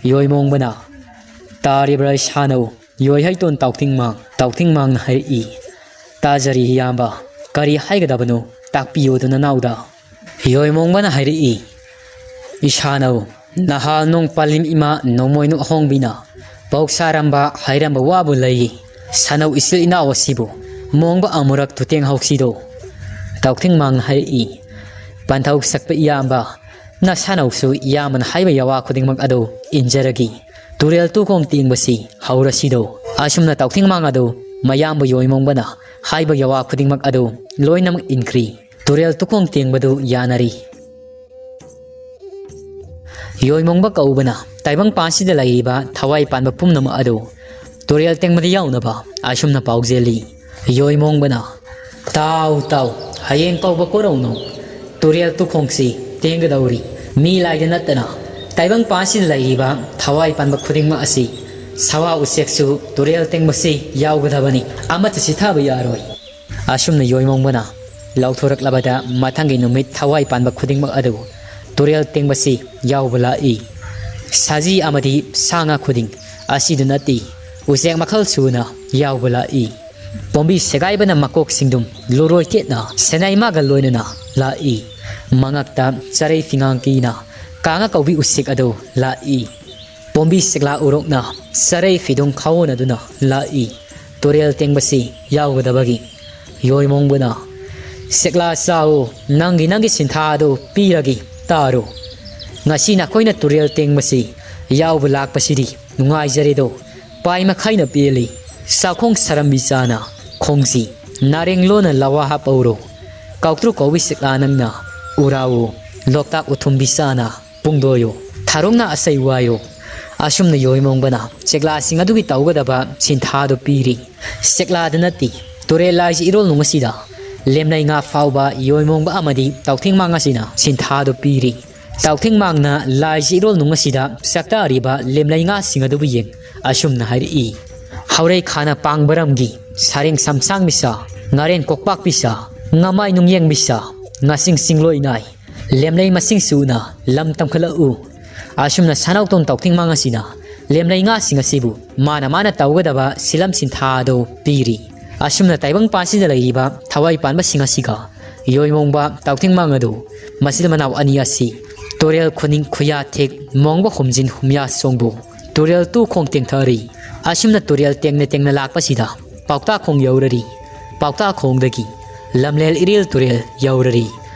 ꯌꯣꯏꯃꯣꯡꯕꯅ, "ꯇꯥꯔꯤꯕ꯭ꯔꯥ ꯏꯁꯥꯅꯧ?" ꯌꯣꯏꯍꯩꯇꯣꯟ ꯇꯥꯎꯊꯤꯡꯃꯥꯡ, ꯇꯥꯎꯊꯤꯡꯃꯥꯡꯅ ꯍꯥꯏꯔꯛꯏ, "ꯇꯥꯖꯔꯤ ꯏꯌꯥꯝꯕ, ꯀꯔꯤ ꯍꯥꯏꯒꯗꯕꯅꯣ ꯇꯥꯛꯄꯤꯌꯨꯗ ꯅꯅꯥꯎꯗ꯫" ꯌꯣꯏꯃꯣꯡꯕꯅ ꯍꯥꯏꯔꯛꯏ, "ꯏꯁꯥꯅꯧ, ꯅꯍꯥꯜ ꯅꯣꯡ ꯄꯥꯂꯤꯝ ꯏꯃꯥ ꯅꯣꯡꯃꯣꯏꯅꯨ ꯑꯍꯣꯡꯕꯤꯅ ꯄꯥꯎ ꯁꯥꯔꯝꯕ ꯍꯥꯏꯔꯝꯕ ꯋꯥꯕꯨ ꯂꯩ꯫ ꯁꯥꯅꯧ ꯏꯆꯤꯜ ꯏꯅꯥꯎ ꯑꯁꯤꯕꯨ ꯃꯣꯡꯕ ꯑꯃꯨꯔꯛ ꯇꯨꯇꯦꯡ ꯍꯧꯁꯤꯗꯣ꯫" ꯇꯥꯎꯊꯤꯡꯃꯥꯡꯅ ꯍꯥꯏꯔꯛꯏ, "ꯄꯟꯊꯧ ꯁꯛꯄ ꯏꯌꯥꯝꯕ, ꯅꯁꯥꯅꯧꯁꯨ ꯏꯌꯥꯝꯕꯅ ꯍꯥꯏꯕ ꯌꯥꯋꯥ ꯈꯨꯗꯤꯡꯃꯛ ꯑꯗꯨ ꯏꯟꯖꯔꯒꯦ꯫ ꯇꯨꯔꯦꯜ ꯇꯨꯈꯣꯡ ꯇꯦꯡꯕꯁꯤ ꯍꯧꯔꯁꯤꯗꯣ꯫" ꯑꯁꯨꯝꯅ ꯇꯥꯎꯊꯤꯡꯃꯥꯡ ꯑꯗꯨ ꯃꯌꯥꯝꯕ ꯌꯣꯏꯃꯣꯡꯕꯅ ꯍꯥꯏꯕ ꯌꯥꯋꯥ ꯈꯨꯗꯤꯡꯃꯛ ꯑꯗꯨ ꯂꯣꯏꯅꯃꯛ ꯏꯟꯈ꯭ꯔꯤ꯫ ꯇꯨꯔꯦꯜ ꯇꯨꯈꯣꯡ ꯇꯦꯡꯕꯗꯨ ꯌꯥꯅꯔꯤ꯫ ꯌꯣꯏꯃꯣꯡꯕ ꯀꯧꯕꯅ ꯇꯥꯏꯕꯪꯄꯥꯟꯁꯤꯗ ꯂꯩꯔꯤꯕ ꯊꯋꯥꯏ ꯄꯥꯟꯕ ꯄꯨꯝꯅꯃꯛ ꯑꯗꯨ ꯇꯨꯔꯦꯜ ꯇꯦꯡꯕꯗ ꯌꯥꯎꯅꯕ ꯑꯁꯨꯝꯅ ꯄꯥꯎꯖꯦꯜꯂꯤ꯫ ꯌꯣꯏꯃꯣꯡꯕꯅ, "ꯇꯥꯎ, ꯇꯥꯎ, ꯍꯌꯦꯡ ꯀꯧꯕ ꯀꯣꯔꯧꯅꯧ ꯇꯨꯔꯦꯜ ꯇꯨꯈꯣꯡꯁꯤ ꯇꯦꯡꯒꯗꯧꯔꯤ꯫ ꯃꯤ ꯂꯥꯏꯗ ꯅꯠꯇꯅ ꯇꯥꯏꯕꯪ ꯄꯥꯟꯁꯤꯗ ꯂꯩꯔꯤꯕ ꯊꯋꯥꯏ ꯄꯥꯟꯕ ꯈꯨꯗꯤꯡꯃꯛ ꯑꯁꯤ ꯁꯋꯥ ꯎꯆꯦꯛꯁꯨ ꯇꯨꯔꯦꯜ ꯇꯦꯡꯕꯁꯤ ꯌꯥꯎꯒꯗꯕꯅꯤ꯫ ꯑꯃꯠꯇ ꯁꯤꯊꯕ ꯌꯥꯔꯣꯏ"꯫ ꯑꯁꯨꯝꯅ ꯌꯣꯏꯃꯣꯡꯕꯅ ꯂꯥꯎꯊꯣꯔꯛꯂꯕꯗ ꯃꯊꯪꯒꯤ ꯅꯨꯃꯤꯠ ꯊꯋꯥꯏ ꯄꯥꯟꯕ ꯈꯨꯗꯤꯡꯃꯛ ꯑꯗꯨ ꯇꯨꯔꯦꯜ ꯇꯦꯡꯕꯁꯤ ꯌꯥꯎꯕ ꯂꯥꯛꯏ꯫ ꯁꯖꯤ ꯑꯃꯗꯤ ꯁꯥ ꯉꯥ ꯈꯨꯗꯤꯡ ꯑꯁꯤꯗ ꯅꯠꯇꯦ, ꯎꯆꯦꯛ ꯃꯈꯜ ꯁꯨꯅ ꯌꯥꯎꯕ ꯂꯥꯛꯏ꯫ ꯄꯣꯝꯕꯤ ꯁꯦꯒꯥꯏꯕꯅ ꯃꯀꯣꯛ ꯁꯤꯡꯗꯨꯝ ꯂꯨꯔꯣꯏ ꯀꯦꯠꯅ ꯁꯦꯅꯥꯏꯃꯥꯒ ꯂꯣꯏꯅꯅ ꯂꯥꯛꯏ꯫ ꯃꯉꯛꯇ ꯆꯔꯩ ꯐꯤꯉꯥꯡ ꯀꯤꯅ ꯀꯥꯡꯉ ꯀꯧꯕꯤ ꯎꯆꯦꯛ ꯑꯗꯨ ꯂꯥꯛꯏ꯫ ꯄꯣꯝꯕꯤ ꯁꯦꯛꯂꯥ ꯎꯔꯣꯛꯅ ꯆꯔꯩ ꯐꯤꯗꯨꯡ ꯈꯥꯎꯅꯗꯨꯅ ꯂꯥꯛꯏ꯫ ꯇꯨꯔꯦꯜ ꯇꯦꯡꯕꯁꯤ ꯌꯥꯎꯒꯗꯕꯒꯤ ꯌꯣꯏꯃꯣꯡꯕꯅ, "ꯁꯦꯛꯂꯥ ꯆꯥꯎ, ꯅꯪꯒꯤ ꯅꯪꯒꯤ ꯁꯤꯟꯊꯥ ꯑꯗꯨ ꯄꯤꯔꯒꯦ, ꯇꯥꯔꯨ꯫ ꯉꯁꯤ ꯅꯈꯣꯏꯅ ꯇꯨꯔꯦꯜ ꯇꯦꯡꯕꯁꯤ ꯌꯥꯎꯕ ꯂꯥꯛꯄꯁꯤꯗꯤ ꯅꯨꯡꯉꯥꯏꯖꯔꯦꯗꯣ, ꯄꯥꯏ ꯃꯈꯩꯅ ꯄꯦꯜꯂꯤ꯫ ꯆꯥꯛꯈꯣꯡ ꯁꯥꯔꯝꯕꯤ ꯆꯥꯅ ꯈꯣꯡꯖꯤ, ꯅꯥꯔꯦꯡ ꯂꯣꯟꯅ ꯂꯋꯥ ꯍꯥꯞꯄꯧꯔꯣ꯫ ꯀꯥꯎꯇ꯭ꯔꯨ ꯀꯧꯕꯤ ꯁꯦꯛꯂꯥ ꯅꯪꯅ ꯎꯔꯥꯎ, ꯂꯣꯛꯇꯥꯛ ꯎꯊꯨꯝꯕꯤ ꯆꯥꯅ ꯄꯨꯡꯗꯣꯏꯌꯣ, ꯊꯥꯔꯨꯡꯅ ꯑꯁꯩ ꯋꯥꯏꯌꯣ"꯫ ꯑꯁꯨꯝꯅ ꯌꯣꯏꯃꯣꯡꯕꯅ ꯁꯦꯛꯂꯥꯁꯤꯡ ꯑꯗꯨꯒꯤ ꯇꯧꯒꯗꯕ ꯁꯤꯟꯊꯥꯗꯨ ꯄꯤꯔꯤ꯫ ꯁꯦꯛꯂꯥꯗ ꯅꯠꯇꯦ, ꯇꯨꯔꯦꯜ ꯂꯥꯏꯁꯤ ꯏꯔꯣꯜ ꯅꯨꯡ ꯑꯁꯤꯗ ꯂꯦꯝꯂꯩ ꯉꯥ ꯐꯥꯎꯕ ꯌꯣꯏꯃꯣꯡꯕ ꯑꯃꯗꯤ ꯇꯥꯎꯊꯤꯡꯃꯥꯡ ꯑꯁꯤꯅ ꯁꯤꯟꯊꯥꯗꯨ ꯄꯤꯔꯤ꯫ ꯇꯥꯎꯊꯤꯡꯃꯥꯡꯅ ꯂꯥꯏꯁꯤ ꯏꯔꯣꯜ ꯅꯨꯡ ꯑꯁꯤꯗ ꯆꯥꯛꯇꯥꯔꯤꯕ ꯂꯦꯝꯂꯩ ꯉꯥꯁꯤꯡ ꯑꯗꯨꯕꯨ ꯌꯦꯡ ꯑꯁꯨꯝꯅ ꯍꯥꯏꯔꯛꯏ: "ꯍꯧꯔꯩ ꯈꯥꯅ ꯄꯥꯡꯕꯔꯝꯒꯤ ꯁꯥꯔꯦꯡ ꯁꯝꯁꯥꯡ ꯃꯤꯁꯥ, ꯉꯥꯔꯦꯟ ꯀꯣꯛꯄꯥꯛ ꯄꯤꯁꯥ, ꯉꯃꯥꯏ ꯅꯨꯡꯌꯦꯡ ꯃꯤꯁꯥ, ꯉꯥꯁꯤꯡ ꯆꯤꯡꯂꯣꯏ ꯅꯥꯏ, ꯂꯦꯝꯂꯩ ꯃꯁꯤꯡ ꯁꯨꯅ ꯂꯝ ꯇꯝꯈꯠꯂꯛꯎ"꯫ ꯑꯁꯨꯝꯅ ꯁꯅꯥꯎꯇꯣꯟ ꯇꯥꯎꯊꯤꯡꯃꯥꯡ ꯑꯁꯤꯅ ꯂꯦꯝꯂꯩ ꯉꯥꯁꯤꯡ ꯑꯁꯤꯕꯨ ꯃꯥꯅ ꯃꯥꯅ ꯇꯧꯒꯗꯕ ꯁꯤꯂꯝ ꯁꯤꯟꯊꯥ ꯑꯗꯨ ꯄꯤꯔꯤ꯫ ꯑꯁꯨꯝꯅ ꯇꯥꯏꯕꯪ ꯄꯥꯟꯁꯤꯗ ꯂꯩꯔꯤꯕ ꯊꯋꯥꯏ ꯄꯥꯟꯕꯁꯤꯡ ꯑꯁꯤꯒ ꯌꯣꯏꯃꯣꯡꯕ ꯇꯥꯎꯊꯤꯡꯃꯥꯡ ꯑꯗꯨ ꯃꯆꯤꯟ ꯃꯅꯥꯎ ꯑꯅꯤ ꯑꯁꯤ ꯇꯨꯔꯦꯜ ꯈꯨꯅꯤꯡ ꯈꯨꯌꯥ ꯊꯦꯛ ꯃꯣꯡꯕ ꯍꯨꯝꯖꯤꯟ ꯍꯨꯝꯌꯥ ꯁꯣꯡꯕꯨ ꯇꯨꯔꯦꯜ ꯇꯨ ꯈꯣꯡ ꯇꯦꯡꯊꯔꯤ꯫ ꯑꯁꯨꯝꯅ ꯇꯨꯔꯦꯜ ꯇꯦꯡꯅ ꯇꯦꯡꯅ ꯂꯥꯛꯄꯁꯤꯗ ꯄꯥꯎꯇꯥꯛꯈꯣꯡ ꯌꯧꯔꯔꯤ꯫ ꯄꯥꯎꯇꯥꯛꯈꯣꯡꯗꯒꯤ ꯂꯝꯂꯦꯜ ꯏꯔꯤꯜ ꯇꯨꯔꯦꯜ ꯌꯧꯔꯔꯤ꯫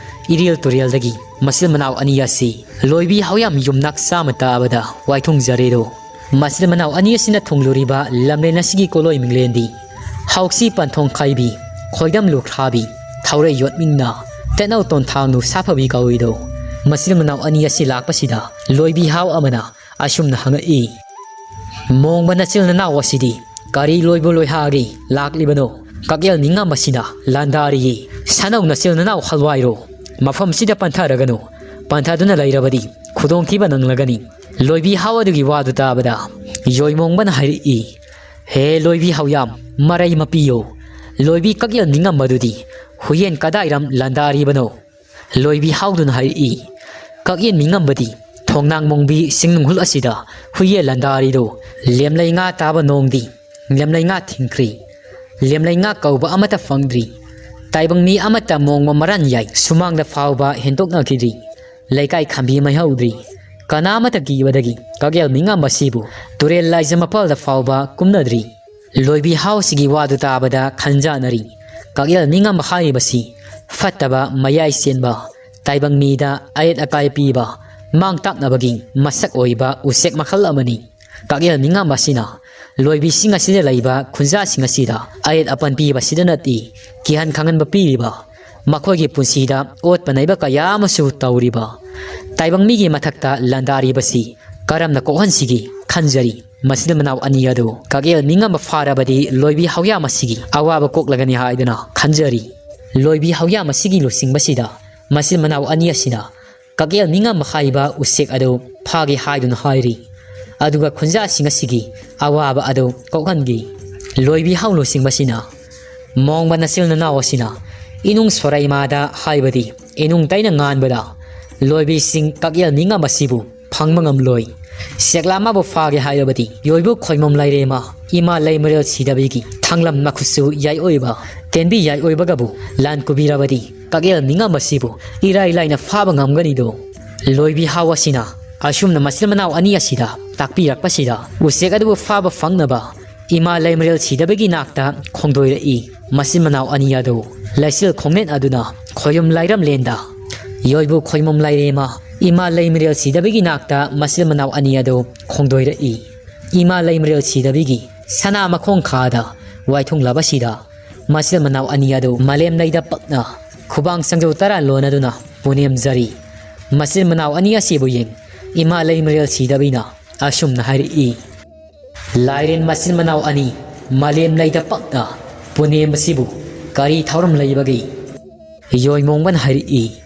ꯏꯔꯤꯜ ꯇꯨꯔꯦꯜꯗꯒꯤ ꯃꯆꯤꯟ ꯃꯅꯥꯎ ꯑꯅꯤ ꯑꯁꯤ ꯂꯣꯏꯕꯤ ꯍꯥꯎꯌꯥꯝ ꯌꯨꯝꯅꯥꯛ ꯆꯥꯝꯃ ꯇꯥꯕꯗ ꯋꯥꯏꯊꯨꯡꯖꯔꯦꯗꯣ꯫ ꯃꯆꯤꯟ ꯃꯅꯥꯎ ꯑꯅꯤ ꯑꯁꯤꯅ ꯊꯨꯡꯂꯨꯔꯤꯕ ꯂꯝꯂꯦꯟ ꯑꯁꯤꯒꯤ ꯀꯣꯂꯣꯏ ꯃꯤꯡꯂꯦꯟꯗꯤ ꯍꯥꯎꯁꯤ ꯄꯟꯊꯣꯡ ꯈꯥꯏꯕꯤ, ꯈꯣꯏꯗꯝ ꯂꯨꯈ꯭ꯔꯥꯕꯤ, ꯊꯧꯔꯩ ꯌꯣꯠꯃꯤꯡꯅ ꯇꯦꯠꯅꯧ ꯇꯣꯟꯊꯥꯡꯅꯨ ꯁꯥꯐꯕꯤ ꯀꯧꯏꯗꯣ꯫ ꯃꯆꯤꯟ ꯃꯅꯥꯎ ꯑꯅꯤ ꯑꯁꯤ ꯂꯥꯛꯄꯁꯤꯗ ꯂꯣꯏꯕꯤ ꯍꯥꯎ ꯑꯃꯅ ꯑꯁꯨꯝꯅ ꯍꯪꯉꯛꯏ: "ꯃꯣꯡꯕ ꯅꯆꯤꯜ ꯅꯅꯥꯎ ꯑꯁꯤꯗꯤ "ꯀꯔꯤ ꯂꯣꯏꯕꯨ ꯂꯣꯏꯍꯥꯒꯤ ꯂꯥꯛꯂꯤꯕꯅꯣ?" ꯀꯛꯌꯦꯜ ꯅꯤꯡꯉꯝꯕꯁꯤꯅ ꯂꯥꯟꯗꯥꯔꯤꯌꯦ꯫ "ꯁꯅꯧ ꯅꯆꯤꯜ ꯅꯅꯥꯎ ꯍꯜꯋꯥꯏꯔꯣ, ꯃꯐꯝꯁꯤꯗ ꯄꯟꯊꯔꯒꯅꯨ꯫ ꯄꯟꯊꯗꯨꯅ ꯂꯩꯔꯕꯗꯤ ꯈꯨꯗꯣꯡꯊꯤꯕ ꯅꯪꯂꯒꯅꯤ꯫" ꯂꯣꯏꯕꯤ ꯍꯥꯎ ꯑꯗꯨꯒꯤ ꯋꯥꯗꯨ ꯇꯥꯕꯗ ꯌꯣꯏꯃꯣꯡꯕꯅ ꯍꯥꯏꯔꯛꯏ, "ꯍꯦ ꯂꯣꯏꯕꯤ ꯍꯥꯎꯌꯥꯝ, ꯃꯔꯩ ꯃꯄꯤꯌꯣ꯫ ꯂꯣꯏꯕꯤ ꯀꯛꯌꯦꯜ ꯅꯤꯡꯉꯝꯕꯗꯨꯗꯤ ꯍꯨꯌꯦꯟ ꯀꯗꯥꯏꯔꯝ ꯂꯥꯟꯗꯥꯔꯤꯕꯅꯣ?" ꯂꯣꯏꯕꯤ ꯍꯥꯎꯗꯨꯅ ꯍꯥꯏꯔꯛꯏ, "ꯀꯛꯌꯦꯜ ꯅꯤꯡꯉꯝꯕꯗꯤ ꯊꯣꯡꯅꯥꯡ ꯃꯣꯡꯕꯤ ꯁꯤꯡꯅꯨꯡꯍꯨꯜ ꯑꯁꯤꯗ ꯍꯨꯏꯌꯦ ꯂꯥꯟꯗꯥꯔꯤꯗꯣ꯫ ꯂꯦꯝꯂꯩ ꯉꯥ ꯇꯥꯕ ꯅꯣꯡꯗꯤ ꯂꯦꯝꯂꯩ ꯉꯥ ꯊꯤꯡꯈ꯭ꯔꯤ꯫ ꯂꯦꯝꯂꯩ ꯉꯥ ꯀꯧꯕ ꯑꯃꯠꯇ ꯐꯪꯗ꯭ꯔꯤ꯫ ꯇꯥꯏꯕꯪ ꯃꯤ ꯑꯃꯠꯇ ꯃꯣꯡꯕ ꯃꯔꯥꯟ ꯌꯥꯏ ꯁꯨꯃꯥꯡꯗ ꯐꯥꯎꯕ ꯍꯦꯟꯗꯣꯛꯅꯈꯤꯗ꯭ꯔꯤ꯫ ꯂꯩꯀꯥꯏ ꯈꯥꯝꯕꯤ ꯃꯩꯍꯧꯗ꯭ꯔꯤ꯫ ꯀꯅꯥ ꯑꯃꯠꯇ ꯀꯤꯕꯗꯒꯤ ꯀꯛꯌꯦꯜ ꯃꯤꯉꯝꯕꯁꯤꯕꯨ ꯇꯨꯔꯦꯜ ꯂꯥꯏꯖ ꯃꯄꯥꯜꯗ ꯐꯥꯎꯕ ꯀꯨꯝꯅꯗ꯭ꯔꯤ꯫" ꯂꯣꯏꯕꯤ ꯍꯥꯎꯁꯤꯒꯤ ꯋꯥꯗꯨ ꯇꯥꯕꯗ ꯈꯟꯖꯥꯅꯔꯤ꯫ ꯀꯛꯌꯦꯜ ꯃꯤꯉꯝꯕ ꯍꯥꯏꯔꯤꯕꯁꯤ ꯐꯠꯇꯕ ꯃꯌꯥꯏ ꯆꯦꯟꯕ, ꯇꯥꯏꯕꯪ ꯃꯤꯗ ꯑꯌꯦꯠ ꯑꯀꯥꯏ ꯄꯤꯕ, ꯃꯥꯡ ꯇꯥꯛꯅꯕꯒꯤ ꯃꯁꯛ ꯑꯣꯏꯕ ꯎꯆꯦꯛ ꯃꯈꯜ ꯑꯃꯅꯤ꯫ ꯀꯛꯌꯦꯜ ꯃꯤꯉꯝꯕ ꯑꯁꯤꯅ ꯂꯣꯏꯕꯤꯁꯤꯡ ꯑꯁꯤꯗ ꯂꯩꯕ ꯈꯨꯟꯖꯥꯁꯤꯡ ꯑꯁꯤꯗ ꯑꯌꯦꯠ ꯑꯄꯟ ꯄꯤꯕꯁꯤꯗ ꯅꯠꯇꯦ, ꯀꯤꯍꯟ ꯈꯪꯍꯟꯕ ꯄꯤꯔꯤꯕ, ꯃꯈꯣꯏꯒꯤ ꯄꯨꯟꯁꯤꯗ ꯑꯣꯠꯄ ꯅꯩꯕ ꯀꯌꯥ ꯑꯃꯁꯨ ꯇꯧꯔꯤꯕ, ꯇꯥꯏꯕꯪ ꯃꯤꯒꯤ ꯃꯊꯛꯇ ꯂꯥꯟꯗꯥꯔꯤꯕꯁꯤ ꯀꯔꯝꯅ ꯀꯣꯛꯍꯟꯁꯤꯒꯦ ꯈꯟꯖꯔꯤ꯫ ꯃꯆꯤꯟ ꯃꯅꯥꯎ ꯑꯅꯤ ꯑꯗꯨ ꯀꯛꯌꯦꯜ ꯃꯤꯉꯝꯕ ꯐꯥꯔꯕꯗꯤ ꯂꯣꯏꯕꯤ ꯍꯧꯌꯥꯝ ꯑꯁꯤꯒꯤ ꯑꯋꯥꯕ ꯀꯣꯛꯂꯒꯅꯤ ꯍꯥꯏꯗꯨꯅ ꯈꯟꯖꯔꯤ꯫ ꯂꯣꯏꯕꯤ ꯍꯧꯌꯥꯝ ꯑꯁꯤꯒꯤ ꯂꯨꯆꯤꯡꯕꯁꯤꯗ ꯃꯆꯤꯟ ꯃꯅꯥꯎ ꯑꯅꯤ ꯑꯁꯤꯅ ꯀꯛꯌꯦꯜ ꯃꯤꯉꯝꯕ ꯍꯥꯏꯔꯤꯕ ꯎꯆꯦꯛ ꯑꯗꯨ ꯐꯥꯒꯦ ꯍꯥꯏꯗꯨꯅ ꯍꯥꯏꯔꯤ꯫ ꯑꯗꯨꯒ ꯈꯨꯟꯖꯥꯁꯤꯡ ꯑꯁꯤꯒꯤ ꯑꯋꯥꯕ ꯑꯗꯨ ꯀꯣꯛꯍꯟꯈꯤ꯫ ꯂꯣꯏꯕꯤ ꯍꯧ ꯂꯨꯆꯤꯡꯕꯁꯤꯅ ꯃꯣꯡꯕ ꯅꯆꯤꯜ ꯅꯅꯥꯎ ꯑꯁꯤꯅ ꯏꯅꯨꯡ ꯁꯣꯔꯩꯃꯥꯗ ꯍꯥꯏꯕꯗꯤ ꯏꯅꯨꯡ ꯇꯩꯅ ꯉꯥꯟꯕꯗ ꯂꯣꯏꯕꯤꯁꯤꯡ ꯀꯛꯌꯦꯜ ꯃꯤꯉꯝ ꯑꯁꯤꯕꯨ ꯐꯪꯕ ꯉꯝꯂꯣꯏ꯫ ꯁꯦꯛꯂꯥ ꯃꯥꯕꯨ ꯐꯥꯒꯦ ꯍꯥꯏꯔꯕꯗꯤ ꯌꯣꯏꯕꯨ ꯈꯣꯏꯃꯣꯝ ꯂꯩꯔꯦꯃ ꯏꯃꯥ ꯂꯩꯃꯔꯦꯜ ꯁꯤꯗꯕꯤꯒꯤ ꯊꯥꯡꯂꯝ ꯃꯈꯨꯠꯁꯨ ꯌꯥꯏ ꯑꯣꯏꯕ ꯇꯦꯟꯕꯤ ꯌꯥꯏ ꯑꯣꯏꯕꯒꯕꯨ ꯂꯥꯟ ꯀꯨꯕꯤꯔꯕꯗꯤ ꯀꯛꯌꯦꯜ ꯃꯤꯉꯝ ꯑꯁꯤꯕꯨ ꯏꯔꯥꯏ ꯂꯥꯏꯅ ꯐꯥꯕ ꯉꯝꯒꯅꯤꯗꯣ꯫ ꯂꯣꯏꯕꯤ ꯍꯥꯎ ꯑꯁꯤꯅ ꯑꯁꯨꯝꯅ ꯃꯆꯤꯟ ꯃꯅꯥꯎ ꯑꯅꯤ ꯑꯁꯤꯗ ꯇꯥꯛꯄꯤꯔꯛꯄꯁꯤꯗ ꯎꯆꯦꯛ ꯑꯗꯨꯕꯨ ꯐꯥꯕ ꯐꯪꯅꯕ ꯏꯃꯥ ꯂꯩꯃꯔꯦꯜ ꯁꯤꯗꯕꯒꯤ ꯅꯥꯛꯇ ꯈꯣꯡꯗꯣꯏꯔꯛꯏ꯫ ꯃꯆꯤꯟ ꯃꯅꯥꯎ ꯑꯅꯤ ꯑꯗꯨ ꯂꯩꯆꯤꯜ ꯈꯣꯡꯅꯦꯠ ꯑꯗꯨꯅ ꯈꯣꯏꯌꯨꯝ ꯂꯥꯏꯔꯝꯂꯦꯟꯗ ꯌꯣꯏꯕꯨ ꯈꯣꯏꯃꯣꯝ ꯂꯥꯏꯔꯦꯝꯃ ꯏꯃꯥ ꯂꯩꯃꯔꯦꯜ ꯁꯤꯗꯕꯒꯤ ꯅꯥꯛꯇ ꯃꯆꯤꯟ ꯃꯅꯥꯎ ꯑꯅꯤ ꯑꯗꯨ ꯈꯣꯡꯗꯣꯏꯔꯛꯏ꯫ ꯏꯃꯥ ꯂꯩꯃꯔꯦꯜ ꯁꯤꯗꯕꯤꯒꯤ ꯁꯅꯥ ꯃꯈꯣꯡ ꯈꯥꯗ ꯋꯥꯏꯊꯨꯡꯂꯕꯁꯤꯗ ꯃꯆꯤꯟ ꯃꯅꯥꯎ ꯑꯅꯤ ꯑꯗꯨ ꯃꯥꯂꯦꯝ ꯂꯩꯗ ꯄꯛꯅ ꯈꯨꯕꯥꯡ ꯆꯪꯖꯧ ꯇꯔꯥ ꯂꯣꯟꯅꯗꯨꯅ ꯄꯨꯅꯦꯝꯖꯔꯤ꯫ ꯃꯆꯤꯟ ꯃꯅꯥꯎ ꯑꯅꯤ ꯑꯁꯤꯕꯨ ꯌꯦꯡ ꯏꯃꯥ ꯂꯩꯃꯔꯦꯜ ꯁꯤꯗꯕꯤꯅ ꯑꯁꯨꯝꯅ ꯍꯥꯏꯔꯛꯏ꯫ ꯂꯥꯏꯔꯦꯟ ꯃꯆꯤꯟ ꯃꯅꯥꯎ ꯑꯅꯤ ꯃꯥꯂꯦꯝ ꯂꯩꯗ ꯄꯛꯅ ꯄꯨꯅꯦꯝꯕꯁꯤꯕꯨ ꯀꯔꯤ ꯊꯧꯔꯝ ꯂꯩꯕꯒꯦ? ꯌꯣꯏꯃꯣꯡꯕꯅ ꯍꯥꯏꯔꯛꯏ,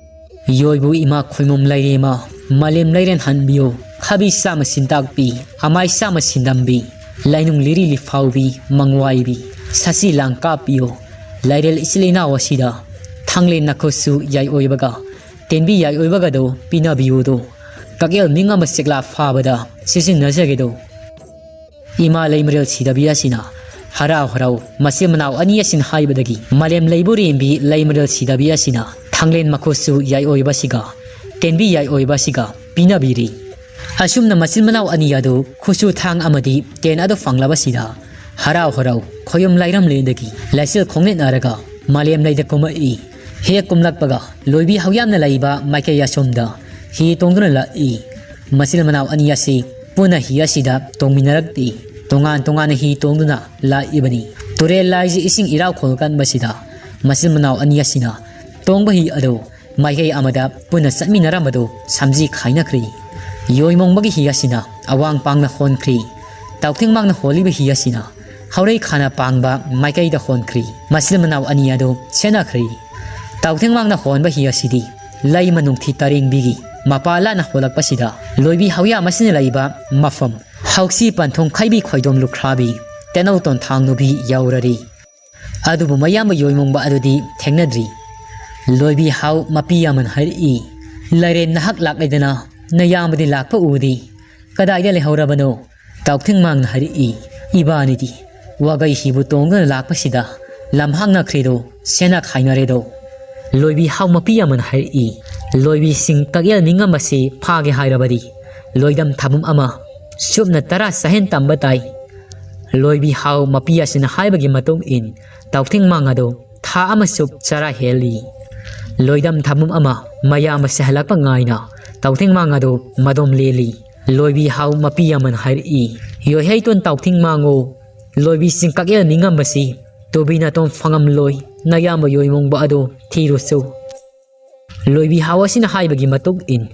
"ꯌꯣꯏꯕꯨ ꯏꯃꯥ ꯈꯣꯏꯃꯣꯝ ꯂꯩꯔꯦꯝꯃ, ꯃꯥꯂꯦꯝ ꯂꯩꯔꯦꯟ ꯍꯟꯕꯤꯌꯣ, ꯈꯥꯕꯤ ꯆꯥꯝꯃ ꯁꯤꯟꯇꯥꯛꯄꯤ, ꯑꯃꯥꯏ ꯆꯥꯝꯃ ꯁꯤꯟꯗꯝꯕꯤ, ꯂꯥꯏꯅꯨꯡ ꯂꯤꯔꯤ ꯂꯤꯐꯥꯎꯕꯤ, ꯃꯪꯋꯥꯏꯕꯤ, ꯁꯥꯁꯤ ꯂꯥꯡ ꯀꯥꯞꯄꯤꯌꯣ, ꯂꯥꯏꯔꯦꯜ ꯏꯆꯤꯜ ꯏꯅꯥꯎ ꯑꯁꯤꯗ ꯊꯥꯡꯂꯦꯟ ꯅꯈꯨꯠꯁꯨ ꯌꯥꯏ ꯑꯣꯏꯕꯒ, ꯇꯦꯟꯕꯤ ꯌꯥꯏ ꯑꯣꯏꯕꯒꯗꯣ ꯄꯤꯅꯕꯤꯌꯨꯗꯣ, ꯀꯛꯌꯦꯜ ꯃꯤꯡ ꯑꯃ ꯆꯦꯛꯂꯥ ꯐꯥꯕꯗ ꯁꯤꯖꯤꯟꯅꯖꯒꯦꯗꯣ"꯫ ꯏꯃꯥ ꯂꯩꯃꯔꯦꯜ ꯁꯤꯗꯕꯤ ꯑꯁꯤꯅ ꯍꯔꯥꯎ ꯍꯔꯥꯎ ꯃꯆꯤꯟ ꯃꯅꯥꯎ ꯑꯅꯤ ꯑꯁꯤꯅ ꯍꯥꯏꯕꯗꯒꯤ ꯃꯥꯂꯦꯝ ꯂꯩꯕꯨꯔꯦꯝꯕꯤ ꯂꯩꯃꯔꯦꯜ ꯁꯤꯗꯕꯤ ꯑꯁꯤꯅ ꯊꯥꯡꯂꯦꯟ ꯃꯈꯨꯠꯁꯨ ꯌꯥꯏ ꯑꯣꯏꯕꯁꯤꯒ ꯇꯦꯟꯕꯤ ꯌꯥꯏ ꯑꯣꯏꯕꯁꯤꯒ ꯄꯤꯅꯕꯤꯔꯤ꯫ ꯑꯁꯨꯝꯅ ꯃꯆꯤꯟ ꯃꯅꯥꯎ ꯑꯅꯤ ꯑꯗꯨ ꯈꯨꯠꯁꯨ ꯊꯥꯡ ꯑꯃꯗꯤ ꯇꯦꯟ ꯑꯗꯨ ꯐꯪꯂꯕꯁꯤꯗ ꯍꯔꯥꯎ ꯍꯔꯥꯎ ꯈꯣꯌꯨꯝ ꯂꯥꯏꯔꯝꯂꯦꯟꯗꯒꯤ ꯂꯥꯏꯁꯦꯜ ꯈꯣꯡꯅꯦꯠꯅꯔꯒ ꯃꯥꯂꯦꯝ ꯂꯩꯗ ꯀꯨꯝꯃꯛꯏ꯫ ꯍꯦꯛ ꯀꯨꯝꯂꯛꯄꯒ ꯂꯣꯏꯕꯤ ꯍꯧꯌꯥꯝꯅ ꯂꯩꯕ ꯃꯥꯏꯀꯩ ꯑꯁꯣꯝꯗ ꯍꯤ ꯇꯣꯡꯗꯨꯅ ꯂꯥꯛꯏ꯫ ꯃꯆꯤꯟ ꯃꯅꯥꯎ ꯑꯅꯤ ꯑꯁꯤ ꯄꯨꯟꯅ ꯍꯤ ꯑꯁꯤꯗ ꯇꯣꯡꯃꯤꯟꯅꯔꯛꯇꯦ꯫ ꯇꯣꯉꯥꯟ ꯇꯣꯉꯥꯟꯅ ꯍꯤ ꯇꯣꯡꯗꯨꯅ ꯂꯥꯛꯏꯕꯅꯤ꯫ ꯇꯨꯔꯦꯜ ꯂꯥꯏꯁꯤ ꯏꯁꯤꯡ ꯏꯔꯥꯎ ꯈꯣꯜ ꯀꯟꯕꯁꯤꯗ ꯃꯆꯤꯟ ꯃꯅꯥꯎ ꯑꯅꯤ ꯑꯁꯤꯅ ꯇꯣꯡꯕ ꯍꯤ ꯑꯗꯨ ꯃꯥꯏꯀꯩ ꯑꯃꯗ ꯄꯨꯟꯅ ꯆꯠꯃꯤꯟꯅꯔꯝꯕꯗꯨ ꯁꯝꯖꯤ ꯈꯥꯏꯅꯈ꯭ꯔꯤ꯫ ꯌꯣꯏꯃꯣꯡꯕꯒꯤ ꯍꯤ ꯑꯁꯤꯅ ꯑꯋꯥꯡ ꯄꯥꯡꯅ ꯍꯣꯟꯈ꯭ꯔꯤ꯫ ꯇꯥꯎꯊꯤꯡꯃꯥꯡꯅ ꯍꯣꯜꯂꯤꯕ ꯍꯤ ꯑꯁꯤꯅ ꯍꯧꯔꯩ ꯈꯥꯅ ꯄꯥꯡꯕ ꯃꯥꯏꯀꯩꯗ ꯍꯣꯟꯈ꯭ꯔꯤ꯫ ꯃꯆꯤꯟ ꯃꯅꯥꯎ ꯑꯅꯤ ꯑꯗꯨ ꯁꯦꯟꯅꯈ꯭ꯔꯤ꯫ ꯇꯥꯎꯊꯤꯡꯃꯥꯡꯅ ꯍꯣꯟꯕ ꯍꯤ ꯑꯁꯤꯗꯤ ꯂꯩꯃ ꯅꯨꯡꯊꯤ ꯇꯔꯦꯡꯕꯤꯒꯤ ꯃꯄꯥ ꯂꯥꯟꯅ ꯍꯣꯜꯂꯛꯄꯁꯤꯗ ꯂꯣꯏꯕꯤ ꯍꯧꯌꯥꯝ ꯑꯁꯤꯅ ꯂꯩꯕ ꯃꯐꯝ ꯍꯧꯁꯤ ꯄꯟꯊꯨꯡ ꯈꯩꯕꯤ ꯈꯣꯏꯗꯣꯝ ꯂꯨꯈ꯭ꯔꯥꯕꯤ ꯇꯦꯅꯧ ꯇꯣꯟꯊꯥꯡ ꯅꯨꯕꯤ ꯌꯧꯔꯔꯤ꯫ ꯑꯗꯨꯕꯨ ꯃꯌꯥꯝꯕ ꯌꯣꯏꯃꯣꯡꯕ ꯑꯗꯨꯗꯤ ꯊꯦꯡꯅꯗ꯭ꯔꯤ꯫ ꯂꯣꯏꯕꯤ ꯍꯥꯎ ꯃꯄꯤ ꯌꯥꯝꯃꯟ ꯍꯥꯏꯔꯛꯏ, "ꯂꯥꯏꯔꯦꯟ ꯅꯍꯥꯛ ꯂꯥꯛꯂꯦꯗꯅ ꯅꯌꯥꯝꯕꯗꯤ ꯂꯥꯛꯄ ꯎꯗꯦ꯫ ꯀꯗꯥꯏꯗ ꯂꯩꯍꯧꯔꯕꯅꯣ?" ꯇꯥꯎꯊꯤꯡꯃꯥꯡꯅ ꯍꯥꯏꯔꯛꯏ, "ꯏꯕꯥꯅꯤꯗꯤ ꯋꯥꯒꯩ ꯍꯤꯕꯨ ꯇꯣꯡꯗꯨꯅ ꯂꯥꯛꯄꯁꯤꯗ ꯂꯝꯍꯥꯡ ꯅꯛꯈ꯭ꯔꯦꯗꯣ, ꯁꯦꯟꯅ ꯈꯥꯏꯅꯔꯦꯗꯣ"꯫ ꯂꯣꯏꯕꯤ ꯍꯥꯎ ꯃꯄꯤ ꯑꯃꯅ ꯍꯥꯏꯔꯛꯏ, "ꯂꯣꯏꯕꯤꯁꯤꯡ ꯀꯛꯌꯦꯜ ꯅꯤꯡꯉꯝꯕꯁꯤ ꯐꯥꯒꯦ ꯍꯥꯏꯔꯕꯗꯤ ꯂꯣꯏꯗꯝ ꯊꯥꯕꯨꯝ ꯑꯃ ꯁꯨꯞꯅ ꯇꯔꯥ ꯆꯥꯍꯦꯟ ꯇꯝꯕ ꯇꯥꯏ"꯫ ꯂꯣꯏꯕꯤ ꯍꯥꯎ ꯃꯄꯤ ꯑꯁꯤꯅ ꯍꯥꯏꯕꯒꯤ ꯃꯇꯨꯡ ꯏꯟ ꯇꯥꯎꯊꯤꯡꯃꯥꯡ ꯑꯗꯨ ꯊꯥ ꯑꯃ ꯆꯨꯞ ꯆꯔꯥ ꯍꯦꯜꯂꯤ꯫ ꯂꯣꯏꯗꯝ ꯊꯥꯕꯨꯝ ꯑꯃ ꯃꯌꯥꯝ ꯑꯁꯤ ꯍꯜꯂꯛꯄ ꯉꯥꯏꯅ ꯇꯥꯎꯊꯤꯡꯃꯥꯡ ꯑꯗꯨ ꯃꯗꯣꯝ ꯂꯦꯜꯂꯤ꯫ ꯂꯣꯏꯕꯤ ꯍꯥꯎ ꯃꯄꯤ ꯑꯃꯅ ꯍꯥꯏꯔꯛꯏ, "ꯌꯣꯏꯍꯩꯇꯣꯟ ꯇꯥꯎꯊꯤꯡꯃꯥꯡꯉꯣ, ꯂꯣꯏꯕꯤꯁꯤꯡ ꯀꯛꯌꯦꯜ ꯅꯤꯡꯉꯝꯕꯁꯤ ꯇꯨꯕꯤ ꯅꯥꯇꯣꯝ ꯐꯪꯉꯝꯂꯣꯏ, ꯅꯌꯥꯝꯕ ꯌꯣꯏꯃꯣꯡꯕ ꯑꯗꯨ ꯊꯤꯔꯨꯆꯨ"꯫ ꯂꯣꯏꯕꯤ ꯍꯥꯎ ꯑꯁꯤꯅ ꯍꯥꯏꯕꯒꯤ ꯃꯇꯨꯡ ꯏꯟ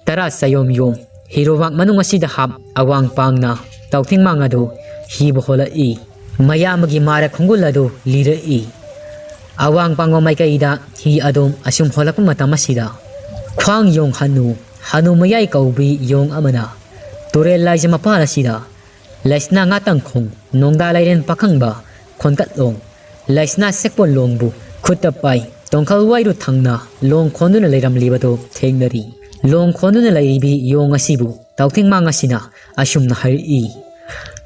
ꯇꯔꯥ ꯆꯌꯣꯝ ꯌꯣꯝ ꯍꯤꯔꯨꯕꯥꯛ ꯃꯅꯨꯡ ꯑꯁꯤꯗ ꯍꯥꯞ ꯑꯋꯥꯡ ꯄꯥꯡꯅ ꯇꯥꯎꯊꯤꯡꯃꯥꯡ ꯑꯗꯨ ꯍꯤꯕꯨ ꯍꯣꯜꯂꯛꯏ꯫ ꯃꯌꯥꯝꯕꯒꯤ ꯃꯥꯔ ꯈꯣꯡꯒꯨꯜ ꯑꯗꯨ ꯂꯤꯔꯛꯏ꯫ ꯑꯋꯥꯡ ꯄꯥꯡꯕ ꯃꯥꯏꯀꯩꯗ ꯍꯤ ꯑꯗꯨ ꯑꯁꯨꯝ ꯍꯣꯜꯂꯛꯄ ꯃꯇꯝ ꯑꯁꯤꯗ ꯈ꯭ꯋꯥꯡ ꯌꯣꯡ ꯍꯅꯨ, ꯍꯅꯨ ꯃꯌꯥꯏ ꯀꯧꯕꯤ ꯌꯣꯡ ꯑꯃꯅ ꯇꯨꯔꯦꯜ ꯂꯥꯏꯖ ꯃꯄꯥꯜ ꯑꯁꯤꯗ ꯂꯩꯁꯅꯥ ꯉꯥꯇꯪ ꯈꯣꯡ, ꯅꯣꯡꯗꯥ ꯂꯥꯏꯔꯦꯟ ꯄꯥꯈꯪꯕ ꯈꯣꯟꯀꯠꯂꯣꯡ, ꯂꯩꯁꯅꯥ ꯁꯦꯛꯄꯣꯟ ꯂꯣꯡꯕꯨ ꯈꯨꯠꯇ ꯄꯥꯏ, ꯇꯣꯡꯈꯜ ꯋꯥꯏꯔꯨ ꯊꯪꯅ ꯂꯣꯡ ꯈꯣꯟꯗꯨꯅ ꯂꯩꯔꯝꯂꯤꯕꯗꯨ ꯊꯦꯡꯅꯔꯤ꯫ ꯂꯣꯡ ꯈꯣꯟꯗꯨꯅ ꯂꯩꯔꯤꯕꯤ ꯌꯣꯡ ꯑꯁꯤꯕꯨ ꯇꯥꯎꯊꯤꯡꯃꯥꯡ ꯑꯁꯤꯅ ꯑꯁꯨꯝꯅ ꯍꯥꯏꯔꯛꯏ,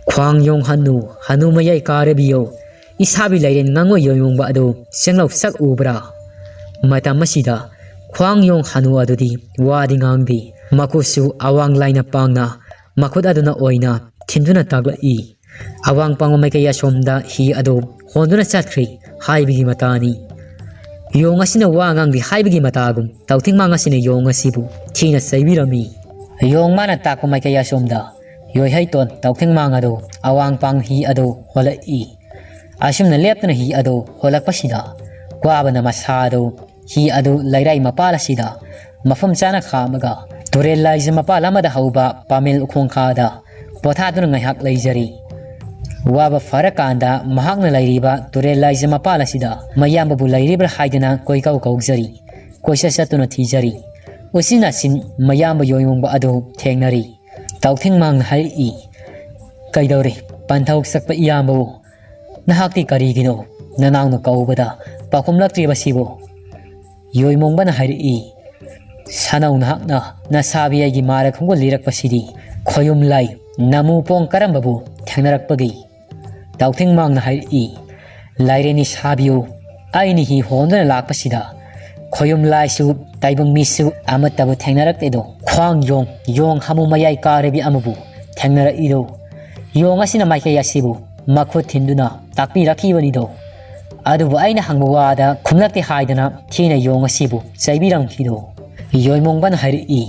"ꯈ꯭ꯋꯥꯡ ꯌꯣꯡ ꯍꯅꯨ, ꯍꯅꯨ ꯃꯌꯥꯏ ꯀꯥꯔꯕꯤꯌꯣ, ꯏꯁꯥꯕꯤ ꯂꯥꯏꯔꯦꯟ ꯉꯥꯡꯉꯣꯏ ꯌꯣꯡꯕ ꯑꯗꯨ ꯆꯦꯡꯂꯧ ꯁꯛ ꯎꯕ꯭ꯔꯥ?" ꯃꯇꯝ ꯑꯁꯤꯗ ꯈ꯭ꯋꯥꯡ ꯌꯣꯡ ꯍꯅꯨ ꯑꯗꯨꯗꯤ ꯋꯥꯗꯤ ꯉꯥꯡꯗꯦ꯫ ꯃꯈꯨꯠꯁꯨ ꯑꯋꯥꯡ ꯂꯥꯏꯅ ꯄꯥꯡꯅ ꯃꯈꯨꯠ ꯑꯗꯨꯅ ꯑꯣꯏꯅ ꯊꯤꯟꯗꯨꯅ ꯇꯥꯛꯂꯛꯏ꯫ ꯑꯋꯥꯡ ꯄꯥꯡꯕ ꯃꯥꯏꯀꯩ ꯑꯁꯣꯝꯗ ꯍꯤ ꯑꯗꯨ ꯍꯣꯟꯗꯨꯅ ꯆꯠꯈ꯭ꯔꯦ ꯍꯥꯏꯕꯒꯤ ꯃꯇꯥꯅꯤ꯫ ꯌꯣꯡ ꯑꯁꯤꯅ ꯋꯥ ꯉꯥꯡꯗꯦ ꯍꯥꯏꯕꯒꯤ ꯃꯇꯥꯒꯨꯝ ꯇꯥꯎꯊꯤꯡꯃꯥꯡ ꯑꯁꯤꯅ ꯌꯣꯡ ꯑꯁꯤꯕꯨ ꯊꯤꯅ ꯆꯩꯕꯤꯔꯝꯃꯤ꯫ ꯌꯣꯡ ꯃꯥꯅ ꯇꯥꯛꯄ ꯃꯥꯏꯀꯩ ꯑꯁꯣꯝꯗ ꯌꯣꯏꯍꯩꯇꯣꯟ ꯇꯥꯎꯊꯤꯡꯃꯥꯡ ꯑꯗꯨ ꯑꯋꯥꯡ ꯄꯥꯡ ꯍꯤ ꯑꯗꯨ ꯍꯣꯜꯂꯛꯏ꯫ ꯑꯁꯨꯝꯅ ꯂꯦꯞꯇꯨꯅ ꯍꯤ ꯑꯗꯨ ꯍꯣꯜꯂꯛꯄꯁꯤꯗ ꯀ꯭ꯋꯥꯕꯅ ꯃꯁꯥ ꯑꯗꯨ ꯍꯤ ꯑꯗꯨ ꯂꯩꯔꯥꯏ ꯃꯄꯥꯜ ꯑꯁꯤꯗ ꯃꯐꯝ ꯆꯥꯅ ꯈꯥꯝꯃꯒ ꯇꯨꯔꯦꯜ ꯂꯥꯏꯖ ꯃꯄꯥꯜ ꯑꯃꯗ ꯍꯧꯕ ꯄꯥꯃꯦꯜ ꯎꯈꯣꯡ ꯈꯥꯗ ꯄꯣꯊꯥꯗꯨꯅ ꯉꯥꯏꯍꯥꯛ ꯂꯩꯖꯔꯤ꯫ ꯋꯥꯕ ꯐꯔꯀꯥꯟꯗ ꯃꯍꯥꯛꯅ ꯂꯩꯔꯤꯕ ꯇꯨꯔꯦꯜ ꯂꯥꯏꯖ ꯃꯄꯥꯜ ꯑꯁꯤꯗ ꯃꯌꯥꯝꯕꯕꯨ ꯂꯩꯔꯤꯕ꯭ꯔꯥ ꯍꯥꯏꯗꯨꯅ ꯀꯣꯏꯀꯧ ꯀꯧꯖꯔꯤ꯫ ꯀꯣꯏꯆꯠ ꯆꯠꯇꯨꯅ ꯊꯤꯖꯔꯤ꯫ ꯎꯆꯤꯟ ꯅꯥꯆꯤꯟ ꯃꯌꯥꯝꯕ ꯌꯣꯏꯃꯣꯡꯕ ꯑꯗꯨ ꯊꯦꯡꯅꯔꯤ꯫ ꯇꯥꯎꯊꯤꯡꯃꯥꯡꯅ ꯍꯥꯏꯔꯛꯏ, "ꯀꯩꯗꯧꯔꯦ, ꯄꯟꯊꯧ ꯆꯠꯄ ꯏꯌꯥꯝꯕꯕꯨ? ꯅꯍꯥꯛꯇꯤ ꯀꯔꯤꯒꯤꯅꯣ ꯅꯅꯥꯎꯅ ꯀꯧꯕꯗ ꯄꯥꯎꯈꯨꯝꯂꯛꯇ꯭ꯔꯤꯕꯁꯤꯕꯨ?" ꯌꯣꯏꯃꯣꯡꯕꯅ ꯍꯥꯏꯔꯛꯏ, "ꯁꯥꯅꯧ ꯅꯍꯥꯛꯅ ꯅꯁꯥꯕꯤ ꯑꯩꯒꯤ ꯃꯥꯔ ꯈꯣꯡꯒꯨꯜ ꯂꯤꯔꯛꯄꯁꯤꯗꯤ ꯈꯣꯌꯨꯝ ꯂꯥꯏ ꯅꯃꯨ ꯄꯣꯡ ꯀꯔꯝꯕꯕꯨ ꯊꯦꯡꯅꯔꯛꯄꯒꯦ?" ꯇꯥꯎꯊꯤꯡꯃꯥꯡꯅ ꯍꯥꯏꯔꯛꯏ, "ꯂꯥꯏꯔꯦꯟꯅꯤ ꯁꯥꯕꯤꯌꯨ, ꯑꯩꯅ ꯍꯤ ꯍꯣꯟꯗꯨꯅ ꯂꯥꯛꯄꯁꯤꯗ ꯈꯣꯌꯨꯝ ꯂꯥꯏꯁꯨ ꯇꯥꯏꯕꯪ ꯃꯤꯁꯨ ꯑꯃꯠꯇꯕꯨ ꯊꯦꯡꯅꯔꯛꯇꯦꯗꯣ꯫ ꯈ꯭ꯋꯥꯡ ꯌꯣꯡ, ꯌꯣꯡ ꯍꯥꯃꯨ ꯃꯌꯥꯏ ꯀꯥꯔꯕꯤ ꯑꯃꯕꯨ ꯊꯦꯡꯅꯔꯛꯏꯗꯣ꯫ ꯌꯣꯡ ꯑꯁꯤꯅ ꯃꯥꯏꯀꯩ ꯑꯁꯤꯕꯨ ꯃꯈꯨꯠ ꯊꯤꯟꯗꯨꯅ ꯇꯥꯛꯄꯤꯔꯛꯈꯤꯕꯅꯤꯗꯣ꯫ ꯑꯗꯨꯕꯨ ꯑꯩꯅ ꯍꯪꯕ ꯋꯥꯗ ꯈꯨꯝꯂꯛꯇꯦ ꯍꯥꯏꯗꯅ ꯊꯤꯅ ꯌꯣꯡ ꯑꯁꯤꯕꯨ ꯆꯩꯕꯤꯔꯝꯈꯤꯗꯣ꯫" ꯌꯣꯏꯃꯣꯡꯕꯅ ꯍꯥꯏꯔꯛꯏ,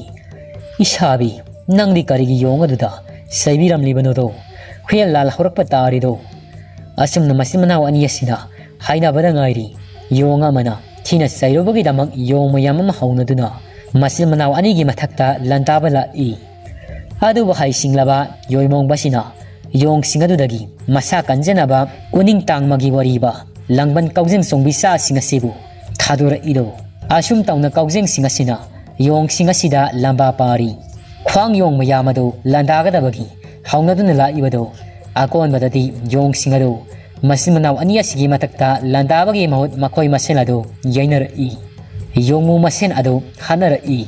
"ꯏꯁꯥꯕꯤ, ꯅꯪꯗꯤ ꯀꯔꯤꯒꯤ ꯌꯣꯡ ꯑꯗꯨꯗ ꯆꯩꯕꯤꯔꯝꯂꯤꯕꯅꯣꯗꯣ? ꯍꯨꯌꯦꯜ ꯂꯥꯜ ꯍꯧꯔꯛꯄ ꯇꯥꯔꯤꯗꯣ?" ꯑꯁꯨꯝꯅ ꯃꯆꯤꯟ ꯃꯅꯥꯎ ꯑꯅꯤ ꯑꯁꯤꯅ ꯍꯥꯏꯅꯕꯗ ꯉꯥꯏꯔꯤ꯫ ꯌꯣꯡ ꯑꯃꯅ ꯊꯤꯅ ꯆꯩꯔꯨꯕꯒꯤꯗꯃꯛ ꯌꯣꯡ ꯃꯌꯥꯝ ꯑꯃ ꯍꯧꯅꯗꯨꯅ ꯃꯆꯤꯟ ꯃꯅꯥꯎ ꯑꯅꯤꯒꯤ ꯃꯊꯛꯇ ꯂꯥꯟꯗꯥꯕ ꯂꯥꯛꯏ꯫ ꯑꯗꯨꯕꯨ ꯍꯩꯁꯤꯡꯂꯕ ꯌꯣꯏꯃꯣꯡꯕꯁꯤꯅ ꯌꯣꯡꯁꯤꯡ ꯑꯗꯨꯗꯒꯤ ꯃꯁꯥ ꯀꯟꯖꯅꯕ ꯎꯅꯤꯡ ꯇꯥꯡꯃꯒꯤ ꯋꯥꯔꯤꯕ ꯂꯥꯡꯕꯟ ꯀꯥꯎꯖꯦꯡ ꯆꯣꯡꯕꯤ ꯆꯥꯁꯤꯡ ꯑꯁꯤꯕꯨ ꯊꯥꯗꯣꯔꯛꯏꯗꯣ꯫ ꯑꯁꯨꯝ ꯇꯧꯅ ꯀꯥꯎꯖꯦꯡꯁꯤꯡ ꯑꯁꯤꯅ ꯌꯣꯡꯁꯤꯡ ꯑꯁꯤꯗ ꯂꯝꯕꯥ ꯄꯥꯔꯤ꯫ ꯈ꯭ꯋꯥꯡ ꯌꯣꯡ ꯃꯌꯥꯝ ꯑꯗꯨ ꯂꯥꯟꯗꯥꯒꯗꯕꯒꯤ ꯍꯧꯅꯗꯨꯅ ꯂꯥꯛꯏꯕꯗꯨ꯫ ꯑꯀꯣꯟꯕꯗꯗꯤ ꯌꯣꯡꯁꯤꯡ ꯑꯗꯨ ꯃꯆꯤꯟ ꯃꯅꯥꯎ ꯑꯅꯤ ꯑꯁꯤꯒꯤ ꯃꯊꯛꯇ ꯂꯥꯟꯗꯥꯕꯒꯤ ꯃꯍꯨꯠ ꯃꯈꯣꯏ ꯃꯁꯦꯜ ꯑꯗꯨ ꯌꯩꯅꯔꯛꯏ꯫ ꯌꯣꯡꯉꯨ ꯃꯁꯦꯜ ꯑꯗꯨ ꯍꯥꯠꯅꯔꯛꯏ꯫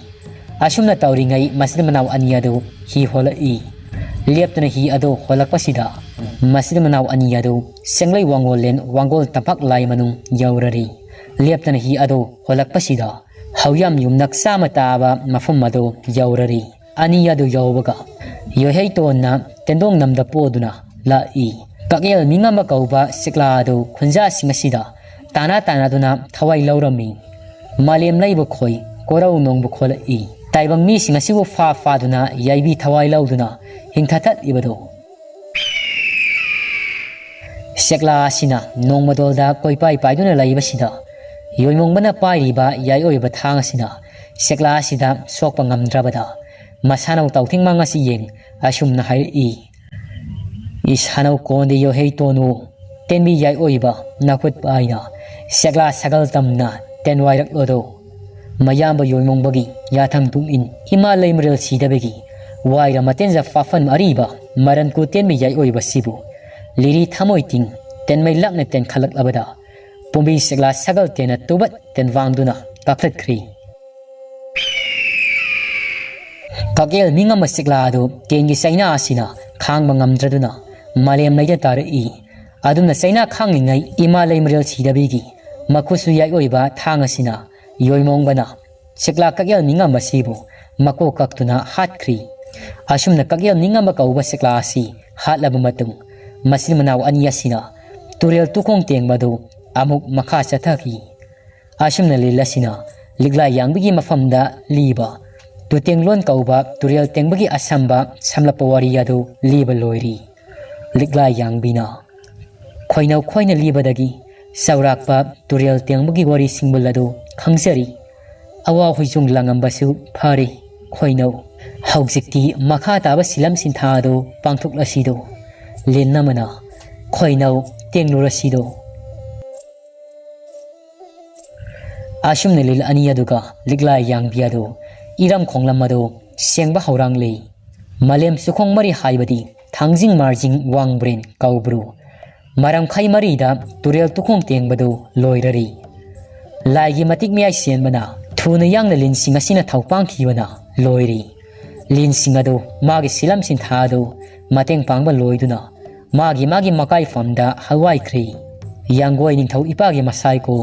ꯑꯁꯨꯝꯅ ꯇꯧꯔꯤꯉꯩ ꯃꯆꯤꯟ ꯃꯅꯥꯎ ꯑꯅꯤ ꯑꯗꯨ ꯍꯤ ꯍꯣꯜꯂꯛꯏ꯫ ꯂꯦꯞꯇꯅ ꯍꯤ ꯑꯗꯨ ꯍꯣꯜꯂꯛꯄꯁꯤꯗ ꯃꯆꯤꯟ ꯃꯅꯥꯎ ꯑꯅꯤ ꯑꯗꯨ ꯆꯦꯡꯂꯩ ꯋꯥꯡꯒꯣꯜꯂꯦꯟ ꯋꯥꯡꯒꯣꯜ ꯇꯝꯄꯥꯛ ꯂꯥꯏ ꯃꯅꯨꯡ ꯌꯧꯔꯔꯤ꯫ ꯂꯦꯞꯇꯅ ꯍꯤ ꯑꯗꯨ ꯍꯣꯜꯂꯛꯄꯁꯤꯗ ꯍꯧꯌꯥꯝ ꯌꯨꯝꯅꯛ ꯆꯥꯝꯃ ꯇꯥꯕ ꯃꯐꯝ ꯑꯗꯨ ꯌꯧꯔꯔꯤ꯫ ꯑꯅꯤ ꯑꯗꯨ ꯌꯧꯕꯒ ꯌꯣꯏꯍꯩꯇꯣꯟꯅ ꯇꯦꯟꯗꯣꯡ ꯅꯝꯗ ꯄꯣꯗꯨꯅ ꯂꯥꯛꯏ꯫ ꯀꯛꯌꯦꯜ ꯃꯤꯉꯝꯕ ꯀꯧꯕ ꯁꯤꯛꯂꯥ ꯑꯗꯨ ꯈꯨꯟꯖꯥꯁꯤꯡ ꯑꯁꯤꯗ ꯇꯥꯅ ꯇꯥꯅꯗꯨꯅ ꯊꯋꯥꯏ ꯂꯧꯔꯝꯃꯤ꯫ ꯃꯥꯂꯦꯝ ꯂꯩꯕ ꯈꯣꯏ ꯀꯣꯔꯧ ꯅꯣꯡꯕ ꯈꯣꯠꯂꯛꯏ꯫ ꯇꯥꯏꯕꯪ ꯃꯤꯁꯤꯡ ꯑꯁꯤꯕꯨ ꯐꯥ ꯐꯥꯗꯨꯅ ꯌꯥꯏꯕꯤ ꯊꯋꯥꯏ ꯂꯧꯗꯨꯅ ꯍꯤꯡꯊꯊꯠꯂꯤꯕꯗꯨ꯫ ꯁꯦꯛꯂꯥ ꯑꯁꯤꯅ ꯅꯣꯡꯃꯗꯣꯜꯗ ꯀꯣꯏꯄꯥꯏ ꯄꯥꯏꯗꯨꯅ ꯂꯩꯕꯁꯤꯗ ꯌꯣꯏꯃꯣꯡꯕꯅ ꯄꯥꯏꯔꯤꯕ ꯌꯥꯏ ꯑꯣꯏꯕ ꯊꯥꯡ ꯑꯁꯤꯅ ꯁꯦꯛꯂꯥ ꯑꯁꯤꯗ ꯁꯣꯛꯄ ꯉꯝꯗ꯭ꯔꯕꯗ ꯃꯁꯥꯅꯧ ꯇꯥꯎꯊꯤꯡ ꯃꯪ ꯑꯁꯤ ꯌꯦꯡ ꯑꯁꯨꯝꯅ ꯍꯥꯏꯔꯛꯏ꯫ ꯏꯁꯥꯅꯧ ꯀꯣꯟꯗ ꯌꯣꯍꯩ ꯇꯣꯟꯋꯨ ꯇꯦꯟꯕꯤ ꯌꯥꯏ ꯑꯣꯏꯕ ꯅꯥꯈꯨꯠ ꯄꯥꯏꯅ ꯁꯦꯛꯂꯥ ꯁꯒꯜ ꯇꯝꯅ ꯇꯦꯟꯋꯥꯏꯔꯛꯂꯣꯗꯣ꯫ ꯃꯌꯥꯝꯕ ꯌꯣꯏꯃꯣꯡꯕꯒꯤ ꯌꯥꯊꯪ ꯇꯨꯡꯏꯟ ꯏꯃꯥ ꯂꯩꯃꯔꯦꯜ ꯁꯤꯗꯕꯒꯤ ꯋꯥꯏꯔ ꯃꯇꯦꯟꯖ ꯐꯥꯐꯟ ꯑꯔꯤꯕ ꯃꯔꯟ ꯀꯨ ꯇꯦꯟꯕꯤ ꯌꯥꯏ ꯑꯣꯏꯕꯁꯤꯕꯨ ꯂꯤꯔꯤ ꯊꯃꯣꯏ ꯇꯤꯡ ꯇꯦꯟꯃꯩ ꯂꯥꯛꯅ ꯇꯦꯟꯈꯠꯂꯛꯂꯕꯗ ꯄꯨꯝꯕꯤ ꯁꯦꯛꯂꯥ ꯁꯒꯜ ꯇꯦꯟꯅ ꯇꯨꯕꯠ ꯇꯦꯟꯋꯥꯡꯗꯨꯅ ꯀꯥꯞꯊꯠꯈ꯭ꯔꯤ꯫ ꯀꯥꯀꯦꯜ ꯃꯤꯉꯝꯕ ꯁꯤꯛꯂꯥ ꯑꯗꯨ ꯇꯦꯟꯒꯤ ꯆꯩꯅꯥ ꯑꯁꯤꯅ ꯈꯥꯡꯕ ꯉꯝꯗ꯭ꯔꯗꯨꯅ ꯃꯥꯂꯦꯝ ꯂꯩꯗ ꯇꯥꯔꯛꯏ꯫ ꯑꯗꯨꯝꯅ ꯆꯩꯅꯥ ꯈꯥꯡꯂꯤꯉꯩ ꯏꯃꯥ ꯂꯩꯃꯔꯦꯜ ꯁꯤꯗꯕꯤꯒꯤ ꯃꯈꯨꯠꯁꯨ ꯌꯥꯏ ꯑꯣꯏꯕ ꯊꯥꯡ ꯑꯁꯤꯅ ꯌꯣꯏꯃꯣꯡꯕꯅ ꯁꯤꯛꯂꯥ ꯀꯥꯀꯦꯜ ꯃꯤꯉꯝꯕ ꯑꯁꯤꯕꯨ ꯃꯀꯣꯛ ꯀꯛꯇꯨꯅ ꯍꯥꯠꯈ꯭ꯔꯤ꯫ ꯑꯁꯨꯝꯅ ꯀꯥꯀꯦꯜ ꯃꯤꯉꯝꯕ ꯀꯧꯕ ꯁꯤꯛꯂꯥ ꯑꯁꯤ ꯍꯥꯠꯂꯕ ꯃꯇꯨꯡ ꯃꯆꯤꯟ ꯃꯅꯥꯎ ꯑꯅꯤ ꯑꯁꯤꯅ ꯇꯨꯔꯦꯜ ꯇꯨꯈꯣꯡ ꯇꯦꯡꯕꯗꯨ ꯑꯃꯨꯛ ꯃꯈꯥ ꯆꯠꯊꯈꯤ꯫ ꯑꯁꯨꯝꯅ ꯂꯤꯜ ꯑꯁꯤꯅ ꯂꯤꯛꯂꯥꯏ ꯌꯥꯡꯕꯤꯒꯤ ꯃꯐꯝꯗ ꯂꯤꯕ ꯇꯨꯇꯦꯡꯂꯣꯟ ꯀꯧꯕ ꯇꯨꯔꯦꯜ ꯇꯦꯡꯕꯒꯤ ꯑꯁꯝꯕ ꯁꯝꯂꯞꯄ ꯋꯥꯔꯤ ꯑꯗꯨ ꯂꯤꯕ ꯂꯣꯏꯔꯤ꯫ ꯂꯤꯛꯂꯥꯏ ꯌꯥꯡꯕꯤꯅ ꯈꯣꯏꯅꯧ ꯈꯣꯏꯅ ꯂꯤꯕꯗꯒꯤ ꯆꯥꯎꯔꯥꯛꯄ ꯇꯨꯔꯦꯜ ꯇꯦꯡꯕꯒꯤ ꯋꯥꯔꯤ ꯁꯤꯡꯕꯨꯜ ꯑꯗꯨ ꯈꯪꯖꯔꯤ꯫ ꯑꯋꯥ ꯍꯨꯏꯖꯨꯡ ꯂꯥꯡꯉꯝꯕꯁꯨ ꯐꯔꯤ꯫ ꯈꯣꯏꯅꯧ ꯍꯧꯖꯤꯛꯇꯤ ꯃꯈꯥ ꯇꯥꯕ ꯁꯤꯂꯝ ꯁꯤꯟꯊꯥ ꯑꯗꯨ ꯄꯥꯡꯊꯣꯛꯂꯁꯤꯗꯣ꯫ ꯂꯤꯟ ꯑꯃꯅ ꯈꯣꯏꯅꯧ ꯇꯦꯡꯂꯨꯔꯁꯤꯗꯣ꯫ ꯑꯁꯨꯝꯅ ꯂꯤꯟ ꯑꯅꯤ ꯑꯗꯨꯒ ꯂꯤꯛꯂꯥ ꯌꯥꯡꯕꯤ ꯑꯗꯨ ꯏꯔꯝ ꯈꯣꯡꯂꯝ ꯑꯗꯨ ꯁꯦꯡꯕ ꯍꯧꯔꯥꯡꯂꯤ꯫ ꯃꯥꯂꯦꯝ ꯆꯨꯈꯣꯡ ꯃꯔꯤ ꯍꯥꯏꯕꯗꯤ ꯊꯥꯡꯖꯤꯡ, ꯃꯥꯔꯖꯤꯡ, ꯋꯥꯡꯕ꯭ꯔꯦꯟ, ꯀꯧꯕ꯭ꯔꯨ, ꯃꯔꯝꯈꯩ ꯃꯔꯤꯗ ꯇꯨꯔꯦꯜ ꯇꯨꯈꯣꯡ ꯇꯦꯡꯕꯗꯨ ꯂꯣꯏꯔꯔꯤ꯫ ꯂꯥꯏꯒꯤ ꯃꯇꯤꯛ ꯃꯌꯥꯏ ꯆꯦꯟꯕꯅ ꯊꯨꯅ ꯌꯥꯡꯅ ꯂꯤꯟꯁꯤꯡ ꯑꯁꯤꯅ ꯊꯧ ꯄꯥꯡꯈꯤꯕꯅ ꯂꯣꯏꯔꯤ꯫ ꯂꯤꯟꯁꯤꯡ ꯑꯗꯨ ꯃꯥꯒꯤ ꯁꯤꯂꯝ ꯁꯤꯟꯊꯥ ꯑꯗꯨ ꯃꯇꯦꯡ ꯄꯥꯡꯕ ꯂꯣꯏꯗꯨꯅ ꯃꯥꯒꯤ ꯃꯥꯒꯤ ꯃꯀꯥꯏꯐꯝꯗ ꯍꯜꯋꯥꯏꯈ꯭ꯔꯤ꯫ ꯌꯥꯡꯒꯣꯏ ꯅꯤꯡꯊꯧ ꯏꯄꯥꯒꯤ ꯃꯁꯥꯏꯀꯣ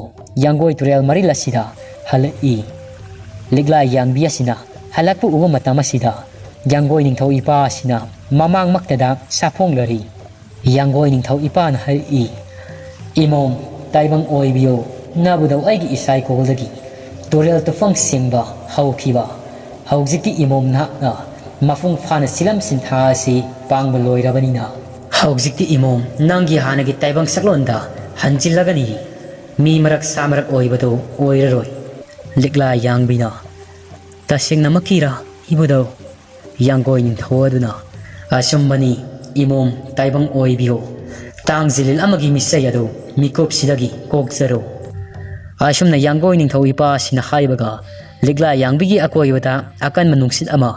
ꯌꯥꯡꯒꯣꯏ ꯇꯨꯔꯦꯜ ꯃꯔꯤꯜ ꯑꯁꯤꯗ ꯍꯜꯂꯛꯏ꯫ ꯂꯤꯛꯂꯥ ꯌꯥꯡꯕꯤ ꯑꯁꯤꯅ ꯍꯜꯂꯛꯄ ꯎꯕ ꯃꯇꯝ ꯑꯁꯤꯗ ꯌꯥꯡꯒꯣꯏ ꯅꯤꯡꯊꯧ ꯏꯄꯥ ꯑꯁꯤꯅ ꯃꯃꯥꯡꯃꯛꯇꯗ ꯁꯥꯐꯣꯡꯂꯔꯤ꯫ ꯌꯥꯡꯒꯣꯏ ꯅꯤꯡꯊꯧ ꯏꯄꯥꯅ ꯍꯥꯏꯔꯛꯏ, "ꯏꯃꯣꯝ, ꯇꯥꯏꯕꯪ ꯑꯣꯏꯕꯤꯌꯣ, ꯅꯥꯕꯨꯗꯧ ꯑꯩꯒꯤ ꯏꯁꯥꯏꯀꯣꯜꯗꯒꯤ ꯇꯨꯔꯦꯜ ꯇꯨꯐꯝ ꯁꯦꯡꯕ ꯍꯧꯈꯤꯕ꯫ ꯍꯧꯖꯤꯛꯇꯤ ꯏꯃꯣꯝ ꯅꯍꯥꯛꯅ ꯃꯄꯨꯡ ꯐꯥꯅ ꯁꯤꯂꯝ ꯁꯤꯟꯊꯥ ꯑꯁꯤ ꯄꯥꯡꯕ ꯂꯣꯏꯔꯕꯅꯤꯅ, ꯍꯧꯖꯤꯛꯇꯤ ꯏꯃꯣꯝ ꯅꯪꯒꯤ ꯍꯥꯟꯅꯒꯤ ꯇꯥꯏꯕꯪ ꯁꯛꯂꯣꯟꯗ ꯍꯟꯖꯤꯜꯂꯒꯅꯤ꯫ ꯃꯤ ꯃꯔꯛ ꯁꯥ ꯃꯔꯛ ꯑꯣꯏꯕꯗꯨ ꯑꯣꯏꯔꯔꯣꯏ꯫" ꯂꯤꯛꯂꯥ ꯌꯥꯡꯕꯤꯅ, "ꯇꯁꯦꯡꯅꯃꯛꯀꯤꯔꯥ ꯏꯕꯨꯙꯧ?" ꯌꯥꯡꯒꯣꯏ ꯅꯤꯡꯊꯧ ꯑꯗꯨꯅ, "ꯑꯆꯨꯝꯕꯅꯤ ꯏꯃꯣꯝ, ꯇꯥꯏꯕꯪ ꯑꯣꯏꯕꯤꯌꯨ꯫ ꯇꯥꯡꯖꯤꯜ ꯂꯤꯜ ꯑꯃꯒꯤ ꯃꯤꯆꯩ ꯑꯗꯨ ꯃꯤꯀꯨꯞꯁꯤꯗꯒꯤ ꯀꯣꯛꯆꯔꯨ꯫" ꯑꯁꯨꯝꯅ ꯌꯥꯡꯒꯣꯏ ꯅꯤꯡꯊꯧ ꯏꯄꯥ ꯑꯁꯤꯅ ꯍꯥꯏꯕꯒ ꯂꯤꯛꯂꯥ ꯌꯥꯡꯕꯤꯒꯤ ꯑꯀꯣꯏꯕꯗ ꯑꯀꯟꯕ ꯅꯨꯡꯁꯤꯠ ꯑꯃ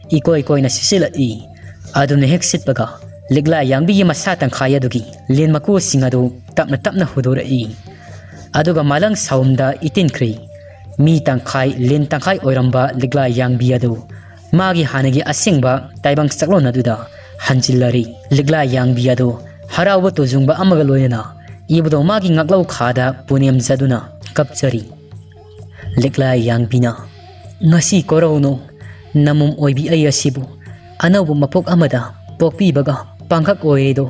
ꯏꯀꯣꯏ ꯀꯣꯏꯅ ꯁꯤꯠꯆꯤꯜꯂꯛꯏ꯫ ꯑꯗꯨꯅ ꯍꯦꯛ ꯁꯤꯠꯄꯒ ꯂꯤꯛꯂꯥ ꯌꯥꯡꯕꯤꯒꯤ ꯃꯁꯥ ꯇꯪꯈꯥꯏ ꯑꯗꯨꯒꯤ ꯂꯤꯟ ꯃꯀꯨꯁꯤꯡ ꯑꯗꯨ ꯇꯞꯅ ꯇꯞꯅ ꯍꯨꯗꯣꯔꯛꯏ꯫ ꯑꯗꯨꯒ ꯃꯥꯂꯪ ꯁꯥꯎꯝꯗ ꯏꯇꯤꯟꯈ꯭ꯔꯤ꯫ ꯃꯤ ꯇꯪꯈꯥꯏ, ꯂꯤꯟ ꯇꯪꯈꯥꯏ ꯑꯣꯏꯔꯝꯕ ꯂꯤꯛꯂꯥ ꯌꯥꯡꯕꯤ ꯑꯗꯨ ꯃꯥꯒꯤ ꯍꯥꯟꯅꯒꯤ ꯑꯁꯦꯡꯕ ꯇꯥꯏꯕꯪ ꯁꯛꯂꯣꯟ ꯑꯗꯨꯗ ꯍꯟꯖꯤꯜꯂꯔꯤ꯫ ꯂꯤꯛꯂꯥ ꯌꯥꯡꯕꯤ ꯑꯗꯨ ꯍꯔꯥꯎꯕ ꯇꯨꯖꯨꯡꯕ ꯑꯃꯒ ꯂꯣꯏꯅꯅ ꯏꯕꯨꯙꯧ ꯃꯥꯒꯤ ꯉꯛꯂꯧ ꯈꯥꯗ ꯄꯨꯅꯦꯝꯖꯗꯨꯅ ꯀꯞꯆꯔꯤ꯫ ꯂꯤꯛꯂꯥ ꯌꯥꯡꯕꯤꯅ, "ꯉꯁꯤ ꯀꯣꯔꯧꯅꯣ ꯅꯃꯣꯝ ꯑꯣꯏꯕꯤ ꯑꯩ ꯑꯁꯤꯕꯨ ꯑꯅꯧꯕ ꯃꯄꯣꯛ ꯑꯃꯗ ꯄꯣꯛꯄꯤꯕꯒ ꯄꯥꯡꯈꯛ ꯑꯣꯏꯔꯦꯗꯣ꯫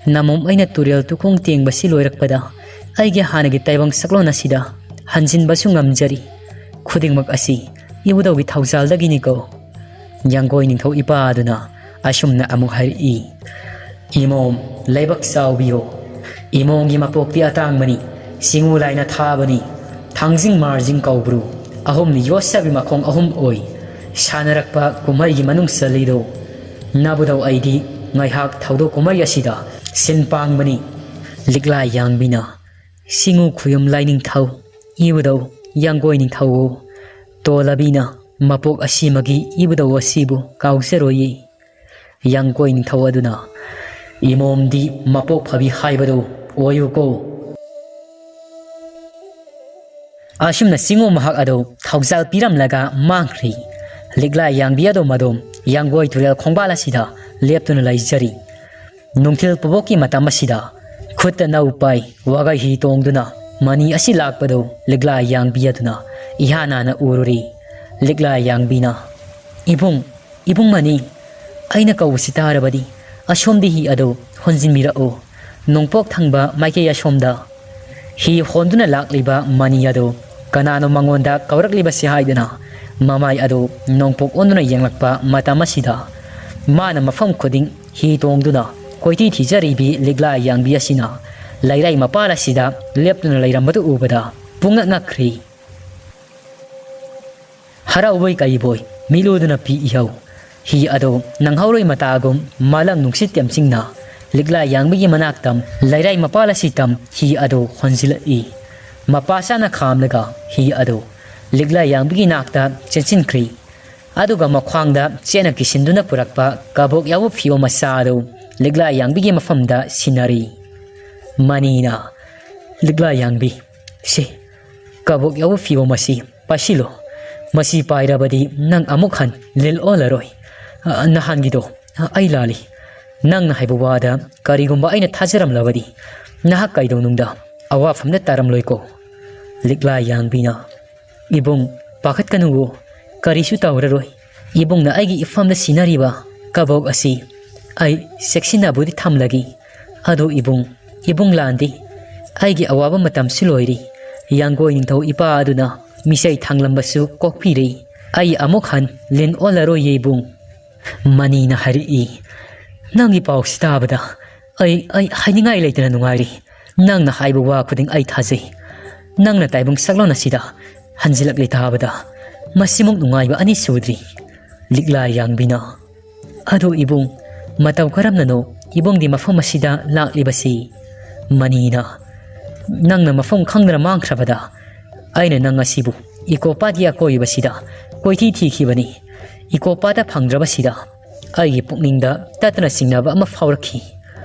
ꯅꯃꯣꯝ ꯑꯩꯅ ꯇꯨꯔꯦꯜ ꯇꯨꯈꯣꯡ ꯇꯦꯡꯕꯁꯤ ꯂꯣꯏꯔꯛꯄꯗ ꯑꯩꯒꯤ ꯍꯥꯟꯅꯒꯤ ꯇꯥꯏꯕꯪ ꯁꯛꯂꯣꯟ ꯑꯁꯤꯗ ꯍꯟꯖꯤꯟꯕꯁꯨ ꯉꯝꯖꯔꯤ꯫ ꯈꯨꯗꯤꯡꯃꯛ ꯑꯁꯤ ꯏꯕꯨꯙꯧꯒꯤ ꯊꯧꯖꯥꯜꯗꯒꯤꯅꯤꯀꯣ꯫" ꯌꯥꯡꯒꯣꯏ ꯅꯤꯡꯊꯧ ꯏꯄꯥ ꯑꯗꯨꯅ ꯑꯁꯨꯝꯅ ꯑꯃꯨꯛ ꯍꯥꯏꯔꯛꯏ, "ꯏꯃꯣꯝ, ꯂꯩꯕꯥꯛ ꯆꯥꯎꯕꯤꯌꯣ꯫ ꯏꯃꯣꯝꯒꯤ ꯃꯄꯣꯛꯇꯤ ꯑꯇꯥꯡꯕꯅꯤ, ꯆꯤꯡꯉꯨ ꯂꯥꯏꯅ ꯊꯥꯕꯅꯤ, ꯊꯥꯡꯖꯤꯡ ꯃꯥꯔꯖꯤꯡ ꯀꯧꯕ꯭ꯔꯨ, ꯑꯍꯨꯝꯅꯤ ꯌꯣꯠꯁꯕꯤ ꯃꯈꯣꯡ ꯑꯍꯨꯝ ꯑꯣꯏ꯫ ꯁꯥꯟꯅꯔꯛꯄ ꯀꯨꯝꯍꯩꯒꯤ ꯃꯅꯨꯡ ꯆꯜꯂꯤꯗꯣ꯫ ꯅꯥꯕꯨꯗꯧ ꯑꯩꯗꯤ ꯉꯥꯏꯍꯥꯛ ꯊꯧꯗꯣꯛ ꯀꯨꯝꯍꯩ ꯑꯁꯤꯗ ꯁꯤꯟ ꯄꯥꯡꯕꯅꯤ꯫ ꯂꯤꯛꯂꯥ ꯌꯥꯡꯕꯤꯅ ꯁꯤꯡꯉꯨ ꯈꯨꯌꯨꯝ ꯂꯥꯏꯅꯤꯡꯊꯧ ꯏꯕꯨꯗꯧ ꯌꯥꯡꯒꯣꯏ ꯅꯤꯡꯊꯧ ꯇꯣꯂꯕꯤꯅ ꯃꯄꯣꯛ ꯑꯁꯤꯃꯒꯤ ꯏꯕꯨꯗꯧ ꯑꯁꯤꯕꯨ ꯀꯥꯎꯖꯔꯣꯏꯌꯦ꯫ ꯌꯥꯡꯒꯣꯏ ꯅꯤꯡꯊꯧ ꯑꯗꯨꯅ ꯏꯃꯣꯝꯗꯤ ꯃꯄꯣꯛ ꯐꯕꯤ ꯍꯥꯏꯕꯗꯨ ꯑꯣꯏꯌꯨꯀꯣ꯫ ꯑꯁꯨꯝꯅ ꯆꯤꯡꯉꯨ ꯃꯍꯥꯛ ꯑꯗꯨ ꯊꯧꯖꯥꯜ ꯄꯤꯔꯝꯂꯒ ꯃꯥꯡꯈ꯭ꯔꯤ꯫ ꯂꯤꯛꯂꯥ ꯌꯥꯡꯕꯤ ꯑꯗꯨ ꯃꯗꯨ ꯌꯥꯡꯒꯣꯏ ꯇꯨꯔꯦꯜ ꯈꯣꯡꯕꯥꯜ ꯑꯁꯤꯗ ꯂꯦꯞꯇꯨꯅ ꯂꯩꯖꯔꯤ꯫ ꯅꯨꯡꯊꯤꯜ ꯄꯨꯕꯣꯛꯀꯤ ꯃꯇꯝ ꯑꯁꯤꯗ ꯈꯨꯠꯇ ꯅꯧ ꯄꯥꯏ ꯋꯥꯒꯩ ꯍꯤ ꯇꯣꯡꯗꯨꯅ ꯃꯅꯤ ꯑꯁꯤ ꯂꯥꯛꯄꯗꯨ ꯂꯤꯛꯂꯥ ꯌꯥꯡꯕꯤ ꯑꯗꯨꯅ ꯏꯍꯥꯟ ꯍꯥꯟꯅ ꯎꯔꯨꯔꯤ꯫ ꯂꯤꯛꯂꯥ ꯌꯥꯡꯕꯤꯅ, "ꯏꯕꯨꯡ, ꯏꯕꯨꯡ ꯃꯅꯤ, ꯑꯩꯅ ꯀꯧꯕꯁꯤ ꯇꯥꯔꯕꯗꯤ ꯑꯁꯣꯝꯗ ꯍꯤ ꯑꯗꯨ ꯍꯣꯟꯖꯤꯟꯕꯤꯔꯛꯎ꯫ ꯅꯣꯡꯄꯣꯛ ꯊꯪꯕ ꯃꯥꯏꯀꯩ ꯑꯁꯣꯝꯗ ꯍꯤ ꯍꯣꯟꯗꯨꯅ ꯂꯥꯛꯂꯤꯕ ꯃꯅꯤ ꯑꯗꯨ ꯀꯅꯥꯅꯣ ꯃꯉꯣꯟꯗ ꯀꯧꯔꯛꯂꯤꯕꯁꯤ?" ꯍꯥꯏꯗꯨꯅ ꯃꯃꯥꯏ ꯑꯗꯨ ꯅꯣꯡꯄꯣꯛ ꯑꯣꯟꯗꯨꯅ ꯌꯦꯡꯂꯛꯄ ꯃꯇꯝ ꯑꯁꯤꯗ ꯃꯥꯅ ꯃꯐꯝ ꯈꯨꯗꯤꯡ ꯍꯤ ꯇꯣꯡꯗꯨꯅ ꯀꯣꯏꯊꯤ ꯊꯤꯖꯔꯤꯕꯤ ꯂꯤꯛꯂꯥ ꯌꯥꯡꯕꯤ ꯑꯁꯤꯅ ꯂꯩꯔꯥꯏ ꯃꯄꯥꯜ ꯑꯁꯤꯗ ꯂꯦꯞꯇꯨꯅ ꯂꯩꯔꯝꯕꯗꯨ ꯎꯕꯗ ꯄꯨꯡꯉꯛ ꯉꯛꯈ꯭ꯔꯤ꯫ ꯍꯔꯥꯎꯕꯣꯏ ꯀꯩꯕꯣꯏ ꯃꯤꯠꯂꯨꯗꯨꯅ ꯄꯤ ꯏꯍꯧ꯫ ꯍꯤ ꯑꯗꯨ ꯅꯪꯍꯧꯔꯣꯏ ꯃꯇꯥꯒꯨꯝ ꯃꯥꯂꯪ ꯅꯨꯡꯁꯤꯠ ꯇꯦꯝꯆꯤꯡꯅ ꯂꯤꯛꯂꯥ ꯌꯥꯡꯕꯤꯒꯤ ꯃꯅꯥꯛꯇ ꯂꯩꯔꯥꯏ ꯃꯄꯥꯜ ꯑꯁꯤꯗ ꯍꯤ ꯑꯗꯨ ꯍꯣꯟꯖꯤꯜꯂꯛꯏ꯫ ꯃꯄꯥ ꯆꯥꯅ ꯈꯥꯝꯂꯒ ꯍꯤ ꯑꯗꯨ ꯂꯤꯛꯂꯥ ꯌꯥꯡꯕꯤꯒꯤ ꯅꯥꯛꯇ ꯆꯦꯟꯁꯤꯟꯈ꯭ꯔꯤ꯫ ꯑꯗꯨꯒ ꯃꯈ꯭ꯋꯥꯡꯗ ꯆꯦꯠꯅ ꯀꯤꯁꯤꯟꯗꯨꯅ ꯄꯨꯔꯛꯄ ꯀꯕꯣꯛ ꯌꯥꯎꯕ ꯐꯤꯌꯣꯝ ꯃꯆꯥ ꯑꯗꯨ ꯂꯤꯛꯂꯥ ꯌꯥꯡꯕꯤꯒꯤ ꯃꯐꯝꯗ ꯁꯤꯟꯅꯔꯤ꯫ ꯃꯅꯤꯅ, "ꯂꯤꯛꯂꯥ ꯌꯥꯡꯕꯤ, ꯁꯤ ꯀꯕꯣꯛ ꯌꯥꯎꯕ ꯐꯤꯌꯣꯝ ꯑꯁꯤ ꯄꯥꯏꯁꯤꯜꯂꯨ꯫ ꯃꯁꯤ ꯄꯥꯏꯔꯕꯗꯤ ꯅꯪ ꯑꯃꯨꯛ ꯍꯟ ꯂꯤꯟ ꯑꯣꯜꯂꯔꯣꯏ꯫ ꯑ, ꯅꯍꯥꯟꯒꯤꯗꯣ ꯑꯩ ꯂꯥꯜꯂꯤ꯫ ꯅꯪꯅ ꯍꯥꯏꯕ ꯋꯥꯗ ꯀꯔꯤꯒꯨꯝꯕ ꯑꯩꯅ ꯊꯥꯖꯔꯝꯂꯕꯗꯤ ꯅꯍꯥꯛ ꯀꯩꯗꯧꯅꯨꯡꯗ ꯑꯋꯥꯐꯝꯗ ꯇꯥꯔꯝꯂꯣꯏꯀꯣ꯫" ꯂꯤꯛꯂꯥ ꯌꯥꯡꯕꯤꯅ, "ꯏꯕꯨꯡ, ꯄꯥꯈꯠꯀꯅꯨꯋꯣ, ꯀꯔꯤꯁꯨ ꯇꯧꯔꯔꯣꯏ꯫ ꯏꯕꯨꯡꯅ ꯑꯩꯒꯤ ꯏꯐꯝꯗ ꯁꯤꯟꯅꯔꯤꯕ ꯀꯕꯣꯛ ꯑꯁꯤ ꯑꯩ ꯆꯦꯛꯁꯤꯟꯅꯕꯨꯗꯤ ꯊꯝꯂꯒꯦ꯫ ꯑꯗꯨ ꯏꯕꯨꯡ, ꯏꯕꯨꯡ ꯂꯥꯟꯗꯦ꯫ ꯑꯩꯒꯤ ꯑꯋꯥꯕ ꯃꯇꯝꯁꯨ ꯂꯣꯏꯔꯦ꯫ ꯌꯥꯡꯒꯣꯏ ꯅꯤꯡꯊꯧ ꯏꯄꯥ ꯑꯗꯨꯅ ꯃꯤꯆꯩ ꯊꯥꯡꯂꯝꯕꯁꯨ ꯀꯣꯛꯄꯤꯔꯦ꯫ ꯑꯩ ꯑꯃꯨꯛ ꯍꯟ ꯂꯤꯟ ꯑꯣꯜꯂꯔꯣꯏꯌꯦ ꯏꯕꯨꯡ꯫" ꯃꯅꯤꯅ ꯍꯥꯏꯔꯛꯏ, "ꯅꯪꯒꯤ ꯄꯥꯎꯁꯤ ꯇꯥꯕꯗ ꯑꯩ, ꯑꯩ ꯍꯥꯏꯅꯤꯡꯉꯥꯏ ꯂꯩꯇꯅ ꯅꯨꯡꯉꯥꯏꯔꯤ꯫ ꯅꯪꯅ ꯍꯥꯏꯕ ꯋꯥ ꯈꯨꯗꯤꯡ ꯑꯩ ꯊꯥꯖꯩ꯫ ꯅꯪꯅ ꯇꯥꯏꯕꯪ ꯁꯛꯂꯣꯟ ꯑꯁꯤꯗ ꯍꯟꯖꯤꯜꯂꯛꯂꯦ ꯇꯥꯕꯗ ꯃꯁꯤꯃꯨꯛ ꯅꯨꯡꯉꯥꯏꯕ ꯑꯅꯤ ꯁꯨꯗ꯭ꯔꯤ꯫ ꯂꯤꯛꯂꯥ ꯌꯥꯡꯕꯤꯅ, "ꯑꯗꯣ ꯏꯕꯨꯡ, ꯃꯇꯧ ꯀꯔꯝꯅꯅꯣ ꯏꯕꯨꯡꯗꯤ ꯃꯐꯝ ꯑꯁꯤꯗ ꯂꯥꯛꯂꯤꯕꯁꯤ?" ꯃꯅꯤꯅ, "ꯅꯪꯅ ꯃꯐꯝ ꯈꯪꯗꯅ ꯃꯥꯡꯈ꯭ꯔꯕꯗ ꯑꯩꯅ ꯅꯪ ꯑꯁꯤꯕꯨ ꯏꯀꯣ ꯄꯥꯠꯀꯤ ꯑꯀꯣꯏꯕꯁꯤꯗ ꯀꯣꯏꯊꯤ ꯊꯤꯈꯤꯕꯅꯤ꯫ ꯏꯀꯣ ꯄꯥꯠꯇ ꯐꯪꯗ꯭ꯔꯕꯁꯤꯗ ꯑꯩꯒꯤ ꯄꯨꯛꯅꯤꯡꯗ ꯇꯠꯇꯅ ꯆꯤꯡꯅꯕ ꯑꯃ ꯐꯥꯎꯔꯛꯈꯤ꯫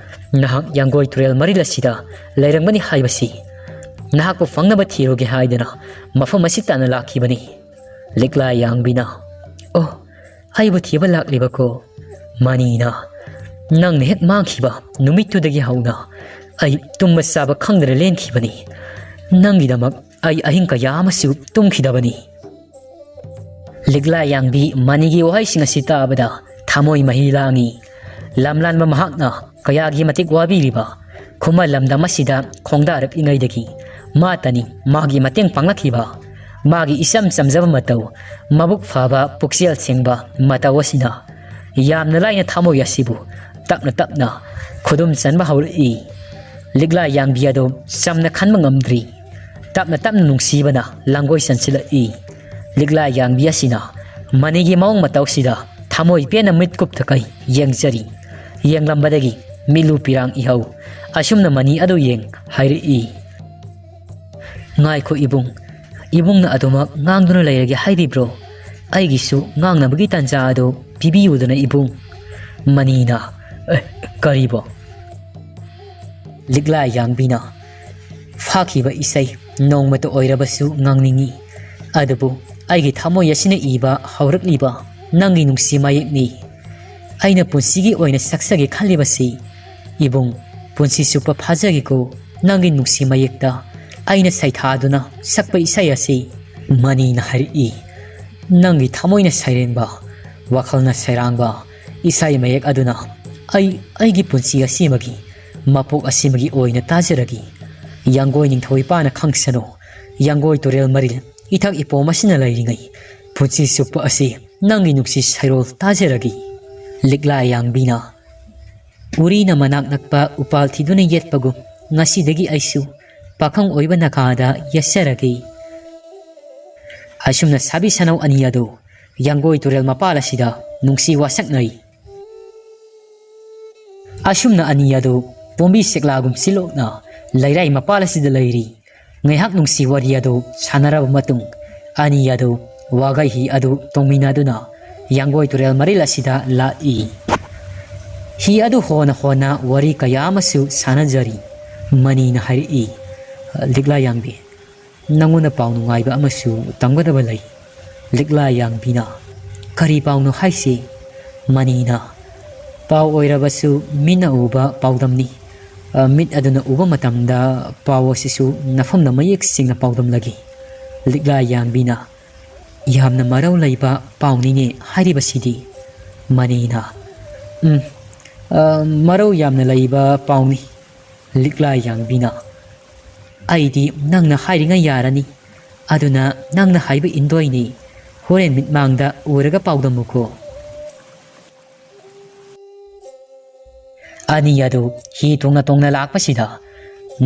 ꯅꯍꯥꯛ ꯌꯥꯡꯒꯣꯏ ꯇꯨꯔꯦꯜ ꯃꯔꯤꯜ ꯑꯁꯤꯗ ꯂꯩꯔꯝꯒꯅꯤ ꯍꯥꯏꯕꯁꯤ ꯅꯍꯥꯛꯄꯨ ꯐꯪꯅꯕ ꯊꯤꯔꯨꯒꯦ ꯍꯥꯏꯗꯅ ꯃꯐꯝ ꯑꯁꯤ ꯇꯥꯟꯅ ꯂꯥꯛꯈꯤꯕꯅꯤ꯫" ꯂꯤꯛꯂꯥ ꯌꯥꯡꯕꯤꯅ, "ꯑꯣ, ꯑꯩꯕꯨ ꯊꯤꯕ ꯂꯥꯛꯂꯤꯕꯀꯣ?" ꯃꯅꯤꯅ, "ꯅꯪꯅ ꯍꯦꯛ ꯃꯥꯡꯈꯤꯕ ꯅꯨꯃꯤꯠꯇꯨꯗꯒꯤ ꯍꯧꯅ ꯑꯩ ꯇꯨꯝꯕ ꯆꯥꯕ ꯈꯪꯗꯅ ꯂꯦꯟꯈꯤꯕꯅꯤ꯫ ꯅꯪꯒꯤꯗꯃꯛ ꯑꯩ ꯑꯍꯤꯡ ꯀꯌꯥ ꯑꯃꯁꯨ ꯇꯨꯝꯈꯤꯗꯕꯅꯤ꯫" ꯂꯤꯛꯂꯥ ꯌꯥꯡꯕꯤ ꯃꯅꯤꯒꯤ ꯋꯥꯍꯩꯁꯤꯡ ꯑꯁꯤ ꯇꯥꯕꯗ ꯊꯃꯣꯏ ꯃꯍꯤ ꯂꯥꯡꯉꯤ꯫ ꯂꯝꯂꯥꯟꯕ ꯃꯍꯥꯛꯅ ꯀꯌꯥꯒꯤ ꯃꯇꯤꯛ ꯋꯥꯕꯤꯔꯤꯕ ꯈꯨꯃꯟ ꯂꯝꯗꯝ ꯑꯁꯤꯗ ꯈꯣꯡꯗꯥꯔꯛꯂꯤꯉꯩꯗꯒꯤ ꯃꯥꯇꯅꯤ ꯃꯥꯒꯤ ꯃꯇꯦꯡ ꯄꯥꯡꯂꯛꯈꯤꯕ꯫ ꯃꯥꯒꯤ ꯏꯆꯝ ꯆꯝꯖꯕ ꯃꯇꯧ, ꯃꯕꯨꯛ ꯐꯕ ꯄꯨꯛꯆꯦꯜ ꯁꯦꯡꯕ ꯃꯇꯧ ꯑꯁꯤꯅ ꯌꯥꯝꯅ ꯂꯥꯏꯅ ꯊꯃꯣꯏ ꯑꯁꯤꯕꯨ ꯇꯞꯅ ꯇꯞꯅ ꯈꯨꯗꯨꯝ ꯆꯟꯕ ꯍꯧꯔꯛꯏ꯫ ꯂꯤꯛꯂꯥ ꯌꯥꯡꯕꯤ ꯑꯗꯨ ꯆꯝꯅ ꯈꯟꯕ ꯉꯝꯗ꯭ꯔꯤ꯫ ꯇꯞꯅ ꯇꯞꯅ ꯅꯨꯡꯁꯤꯕꯅ ꯂꯥꯡꯒꯣꯏ ꯆꯟꯁꯤꯜꯂꯛꯏ꯫ ꯂꯤꯛꯂꯥ ꯌꯥꯡꯕꯤ ꯑꯁꯤꯅ ꯃꯅꯤꯒꯤ ꯃꯑꯣꯡ ꯃꯇꯧꯁꯤꯗ ꯊꯃꯣꯏ ꯄꯦꯟꯅ ꯃꯤꯠꯀꯨꯞꯇ ꯀꯩ ꯌꯦꯡꯖꯔꯤ꯫ ꯌꯦꯡꯂꯝꯕꯗꯒꯤ ꯃꯤꯠꯂꯨ ꯄꯤꯔꯥꯡ ꯏꯍꯧ꯫ ꯑꯁꯨꯝꯅ ꯃꯅꯤ ꯑꯗꯨ ꯌꯦꯡ ꯍꯥꯏꯔꯛꯏ, "ꯉꯥꯏꯈꯣ ꯏꯕꯨꯡ, ꯏꯕꯨꯡꯅ ꯑꯗꯨꯃꯛ ꯉꯥꯡꯗꯨꯅ ꯂꯩꯔꯒꯦ ꯍꯥꯏꯔꯤꯕ꯭ꯔꯣ? ꯑꯩꯒꯤꯁꯨ ꯉꯥꯡꯅꯕꯒꯤ ꯇꯥꯟꯖꯥ ꯑꯗꯨ ꯄꯤꯕꯤꯌꯨꯗꯅ ꯏꯕꯨꯡ꯫" ꯃꯅꯤꯅ, "ꯑꯦ, ꯀꯔꯤꯕꯣ?" ꯂꯤꯛꯂꯥ ꯌꯥꯡꯕꯤꯅ, "ꯐꯥꯈꯤꯕ ꯏꯁꯩ ꯅꯣꯡꯃꯇ ꯑꯣꯏꯔꯕꯁꯨ ꯉꯥꯡꯅꯤꯡꯏ, ꯑꯗꯨꯕꯨ ꯑꯩꯒꯤ ꯊꯃꯣꯏ ꯑꯁꯤꯅ ꯏꯕ ꯍꯧꯔꯛꯂꯤꯕ ꯅꯪꯒꯤ ꯅꯨꯡꯁꯤ ꯃꯌꯦꯛꯅꯤ꯫ ꯑꯩꯅ ꯄꯨꯟꯁꯤꯒꯤ ꯑꯣꯏꯅ ꯁꯛꯆꯒꯦ ꯈꯜꯂꯤꯕꯁꯤ, ꯏꯕꯨꯡ, ꯄꯨꯟꯁꯤ ꯆꯨꯞꯄ ꯐꯥꯖꯒꯦꯀꯣ ꯅꯪꯒꯤ ꯅꯨꯡꯁꯤ ꯃꯌꯦꯛꯇ ꯑꯩꯅ ꯁꯩꯊꯥꯗꯨꯅ ꯁꯛꯄ ꯏꯁꯩ ꯑꯁꯤ꯫" ꯃꯅꯤꯅ ꯍꯥꯏꯔꯛꯏ, "ꯅꯪꯒꯤ ꯊꯃꯣꯏꯅ ꯁꯩꯔꯦꯡꯕ, ꯋꯥꯈꯜꯅ ꯁꯩꯔꯥꯡꯕ ꯏꯁꯩ ꯃꯌꯦꯛ ꯑꯗꯨꯅ ꯑꯩ ꯑꯩꯒꯤ ꯄꯨꯟꯁꯤ ꯑꯁꯤꯃꯒꯤ, ꯃꯄꯣꯛ ꯑꯁꯤꯃꯒꯤ ꯑꯣꯏꯅ ꯇꯥꯖꯔꯒꯦ꯫ ꯌꯥꯡꯒꯣꯏ ꯅꯤꯡꯊꯧ ꯏꯄꯥꯅ ꯈꯪꯁꯅꯨ, ꯌꯥꯡꯒꯣꯏ ꯇꯨꯔꯦꯜ ꯃꯔꯤꯜ ꯏꯊꯛ ꯏꯄꯣꯝ ꯑꯁꯤꯅ ꯂꯩꯔꯤꯉꯩ ꯄꯨꯟꯁꯤ ꯆꯨꯞꯄ ꯑꯁꯤ ꯅꯪꯒꯤ ꯅꯨꯡꯁꯤ ꯁꯩꯔꯣꯜ ꯇꯥꯖꯔꯒꯦ꯫" ꯂꯤꯛꯂꯥ ꯌꯥꯡꯕꯤꯅ, "ꯎꯔꯤꯅ ꯃꯅꯥꯛ ꯅꯛꯄ ꯎꯄꯥꯜ ꯊꯤꯗꯨꯅ ꯌꯦꯠꯄꯒꯨꯝ, ꯉꯁꯤꯗꯒꯤ ꯑꯩꯁꯨ ꯄꯥꯈꯪ ꯑꯣꯏꯕ ꯅꯥꯀꯥꯗ ꯌꯦꯠꯆꯔꯒꯦ꯫" ꯑꯁꯨꯝꯅ ꯁꯥꯕꯤ ꯁꯅꯧ ꯑꯅꯤ ꯑꯗꯨ ꯌꯥꯡꯒꯣꯏ ꯇꯨꯔꯦꯜ ꯃꯄꯥꯜ ꯑꯁꯤꯗ ꯅꯨꯡꯁꯤ ꯋꯥꯁꯛꯅꯩ꯫ ꯑꯁꯨꯝꯅ ꯑꯅꯤ ꯑꯗꯨ ꯄꯣꯝꯕꯤ ꯁꯦꯛꯂꯥꯒꯨꯝ ꯁꯤꯂꯣꯛꯅ ꯂꯩꯔꯥꯏ ꯃꯄꯥꯜ ꯑꯁꯤꯗ ꯂꯩꯔꯤ꯫ ꯉꯥꯏꯍꯥꯛ ꯅꯨꯡꯁꯤ ꯋꯥꯔꯤ ꯑꯗꯨ ꯁꯥꯟꯅꯔꯕ ꯃꯇꯨꯡ, ꯑꯅꯤ ꯑꯗꯨ ꯋꯥꯒꯩ ꯍꯤ ꯑꯗꯨ ꯇꯣꯡꯃꯤꯟꯅꯗꯨꯅ ꯌꯥꯡꯒꯣꯏ ꯇꯨꯔꯦꯜ ꯃꯔꯤꯜ ꯑꯁꯤꯗ ꯂꯥꯛꯏ꯫ ꯍꯤ ꯑꯗꯨ ꯍꯣꯟꯅ ꯍꯣꯟꯅ ꯋꯥꯔꯤ ꯀꯌꯥ ꯑꯃꯁꯨ ꯁꯥꯟꯅꯖꯔꯤ꯫ ꯃꯅꯤꯅ ꯍꯥꯏꯔꯛꯏ, "ꯂꯤꯛꯂꯥ ꯌꯥꯡꯕꯤ, ꯅꯪꯉꯣꯟꯗ ꯄꯥꯎ ꯅꯨꯡꯉꯥꯏꯕ ꯑꯃꯁꯨ ꯇꯝꯒꯗꯕ ꯂꯩ꯫" ꯂꯤꯛꯂꯥ ꯌꯥꯡꯕꯤꯅ, "ꯀꯔꯤ ꯄꯥꯎꯅꯣ ꯍꯥꯏꯁꯤ?" ꯃꯅꯤꯅ, "ꯄꯥꯎ ꯑꯣꯏꯔꯕꯁꯨ ꯃꯤꯠꯅ ꯎꯕ ꯄꯥꯎꯗꯝꯅꯤ꯫ ꯑ, ꯃꯤꯠ ꯑꯗꯨꯅ ꯎꯕ ꯃꯇꯝꯗ ꯄꯥꯎ ꯑꯁꯤꯁꯨ ꯅꯐꯝꯗ ꯃꯌꯦꯛ ꯁꯦꯡꯅ ꯄꯥꯎꯗꯝꯂꯒꯦ꯫" ꯂꯤꯛꯂꯥ ꯌꯥꯡꯕꯤꯅ, "ꯌꯥꯝꯅ ꯃꯔꯧ ꯂꯩꯕ ꯄꯥꯎꯅꯤꯅꯦ ꯍꯥꯏꯔꯤꯕꯁꯤꯗꯤ꯫" ꯃꯅꯤꯅ, "ꯎꯝ, ꯑ, ꯃꯔꯧ ꯌꯥꯝꯅ ꯂꯩꯕ ꯄꯥꯎꯅꯤ꯫" ꯂꯤꯛꯂꯥ ꯌꯥꯡꯕꯤꯅ, "ꯑꯩꯗꯤ ꯅꯪꯅ ꯍꯥꯏꯔꯤꯉꯩ ꯌꯥꯔꯅꯤ꯫ ꯑꯗꯨꯅ ꯅꯪꯅ ꯍꯥꯏꯕ ꯏꯟꯗꯣꯏꯅꯤ꯫ ꯍꯣꯔꯦꯟ ꯃꯤꯠꯃꯥꯡꯗ ꯎꯔꯒ ꯄꯥꯎꯗꯝꯃꯨꯀꯣ꯫" ꯑꯅꯤ ꯑꯗꯨ ꯍꯤ ꯇꯣꯡꯅ ꯇꯣꯡꯅ ꯂꯥꯛꯄꯁꯤꯗ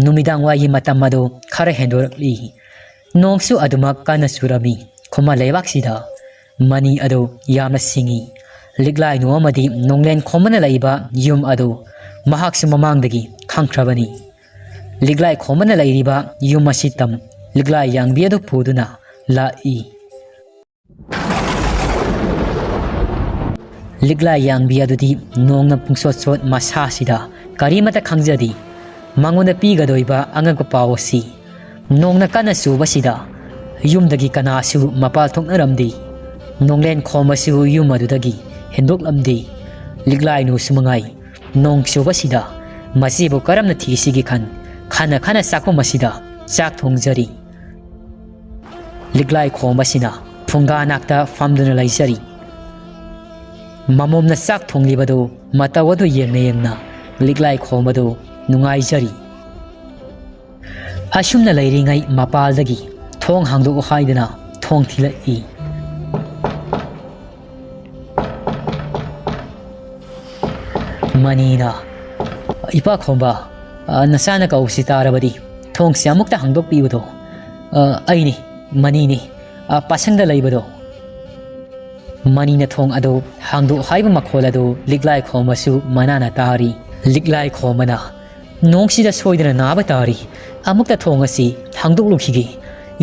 ꯅꯨꯃꯤꯗꯥꯡ ꯋꯥꯏꯒꯤ ꯃꯇꯝ ꯑꯗꯨ ꯈꯔ ꯍꯦꯟꯗꯣꯔꯛꯂꯤ꯫ ꯅꯣꯡꯁꯨ ꯑꯗꯨꯃꯛ ꯀꯟꯅ ꯆꯨꯔꯝꯃꯤ꯫ ꯈꯨꯃꯟ ꯂꯩꯕꯥꯛꯁꯤꯗ ꯃꯅꯤ ꯑꯗꯨ ꯌꯥꯝꯅ ꯁꯤꯡꯏ꯫ ꯂꯤꯛꯂꯥꯏꯅꯨ ꯑꯃꯗꯤ ꯅꯣꯡꯂꯦꯟ ꯈꯣꯝꯕꯅ ꯂꯩꯕ ꯌꯨꯝ ꯑꯗꯨ ꯃꯍꯥꯛꯁꯨ ꯃꯃꯥꯡꯗꯒꯤ ꯈꯪꯈ꯭ꯔꯕꯅꯤ꯫ ꯂꯤꯛꯂꯥꯏ ꯈꯣꯝꯕꯅ ꯂꯩꯔꯤꯕ ꯌꯨꯝ ꯑꯁꯤ ꯇꯝ ꯂꯤꯛꯂꯥꯏ ꯌꯥꯡꯕꯤ ꯑꯗꯨ ꯄꯨꯗꯨꯅ ꯂꯥꯛꯏ꯫ ꯂꯤꯛꯂꯥꯏ ꯌꯥꯡꯕꯤ ꯑꯗꯨꯗꯤ ꯅꯣꯡꯅ ꯄꯨꯡꯁꯣꯠ ꯁꯣꯠ ꯃꯁꯥꯁꯤꯗ ꯀꯔꯤꯃꯠꯇ ꯈꯪꯖꯗꯦ꯫ ꯃꯉꯣꯟꯗ ꯄꯤꯒꯗꯣꯏꯕ ꯑꯉꯛꯄ ꯄꯥꯎ ꯑꯁꯤ ꯅꯣꯡꯅ ꯀꯟꯅ ꯆꯨꯕꯁꯤꯗ ꯌꯨꯝꯗꯒꯤ ꯀꯅꯥꯁꯨ ꯃꯄꯥꯜ ꯊꯣꯛꯅꯔꯝꯗꯦ꯫ ꯅꯣꯡꯂꯦꯟ ꯈꯣꯝꯕꯁꯨ ꯌꯨꯝ ꯑꯗꯨꯗꯒꯤ ꯍꯦꯟꯗꯣꯛꯂꯝꯗꯦ꯫ ꯂꯤꯛꯂꯥꯏꯅꯨꯁꯨ ꯃꯉꯥꯏ ꯅꯣꯡ ꯆꯨꯕꯁꯤꯗ ꯃꯆꯦꯕꯨ ꯀꯔꯝꯅ ꯊꯤꯁꯤꯒꯦ ꯈꯟ ꯈꯟꯅ ꯈꯟꯅ ꯆꯥꯛꯈꯨꯝ ꯑꯁꯤꯗ ꯆꯥꯛ ꯊꯣꯡꯖꯔꯤ꯫ ꯂꯤꯛꯂꯥꯏ ꯈꯣꯝꯕꯁꯤꯅ ꯐꯨꯡꯒꯥ ꯅꯥꯛꯇ ꯐꯝꯗꯨꯅ ꯂꯩꯖꯔꯤ꯫ ꯃꯃꯣꯝꯅ ꯆꯥꯛ ꯊꯣꯡꯂꯤꯕꯗꯨ ꯃꯇꯧ ꯑꯗꯨ ꯌꯦꯡꯅ ꯌꯦꯡꯅ ꯂꯤꯛꯂꯥꯏ ꯈꯣꯝꯕꯗꯨ ꯅꯨꯡꯉꯥꯏꯖꯔꯤ꯫ ꯑꯁꯨꯝꯅ ꯂꯩꯔꯤꯉꯩ ꯃꯄꯥꯜꯗꯒꯤ ꯊꯣꯡ ꯍꯥꯡꯗꯣꯛꯎ ꯍꯥꯏꯗꯨꯅ ꯊꯣꯡ ꯊꯤꯜꯂꯛꯏ꯫ ꯃꯅꯤꯅ, "ꯏꯄꯥ ꯈꯣꯝꯕ, ꯑ, ꯅꯆꯥꯅ ꯀꯧꯕꯁꯤ ꯇꯥꯔꯕꯗꯤ ꯊꯣꯡꯁꯤ ꯑꯃꯨꯛꯇ ꯍꯥꯡꯗꯣꯛꯄꯤꯌꯨꯗꯣ꯫ ꯑ, ꯑꯩꯅꯤ, ꯃꯅꯤꯅꯤ꯫ ꯑ, ꯄꯥꯁꯪꯗ ꯂꯩꯕꯗꯣ꯫ ꯃꯅꯤꯅ ꯊꯣꯡ ꯑꯗꯨ ꯍꯥꯡꯗꯣꯛ ꯍꯥꯏꯕ ꯃꯈꯣꯜ ꯑꯗꯨ ꯂꯤꯛꯂꯥꯏ ꯈꯣꯝꯕꯁꯨ ꯃꯅꯥꯅ ꯇꯥꯔꯤ꯫ ꯂꯤꯛꯂꯥꯏ ꯈꯣꯝꯕꯅ, "ꯅꯣꯡꯁꯤꯗ ꯁꯣꯏꯗꯅ ꯅꯥꯕ ꯇꯥꯔꯤ꯫ ꯑꯃꯨꯛꯇ ꯊꯣꯡ ꯑꯁꯤ ꯍꯥꯡꯗꯣꯛꯂꯨꯈꯤꯒꯦ꯫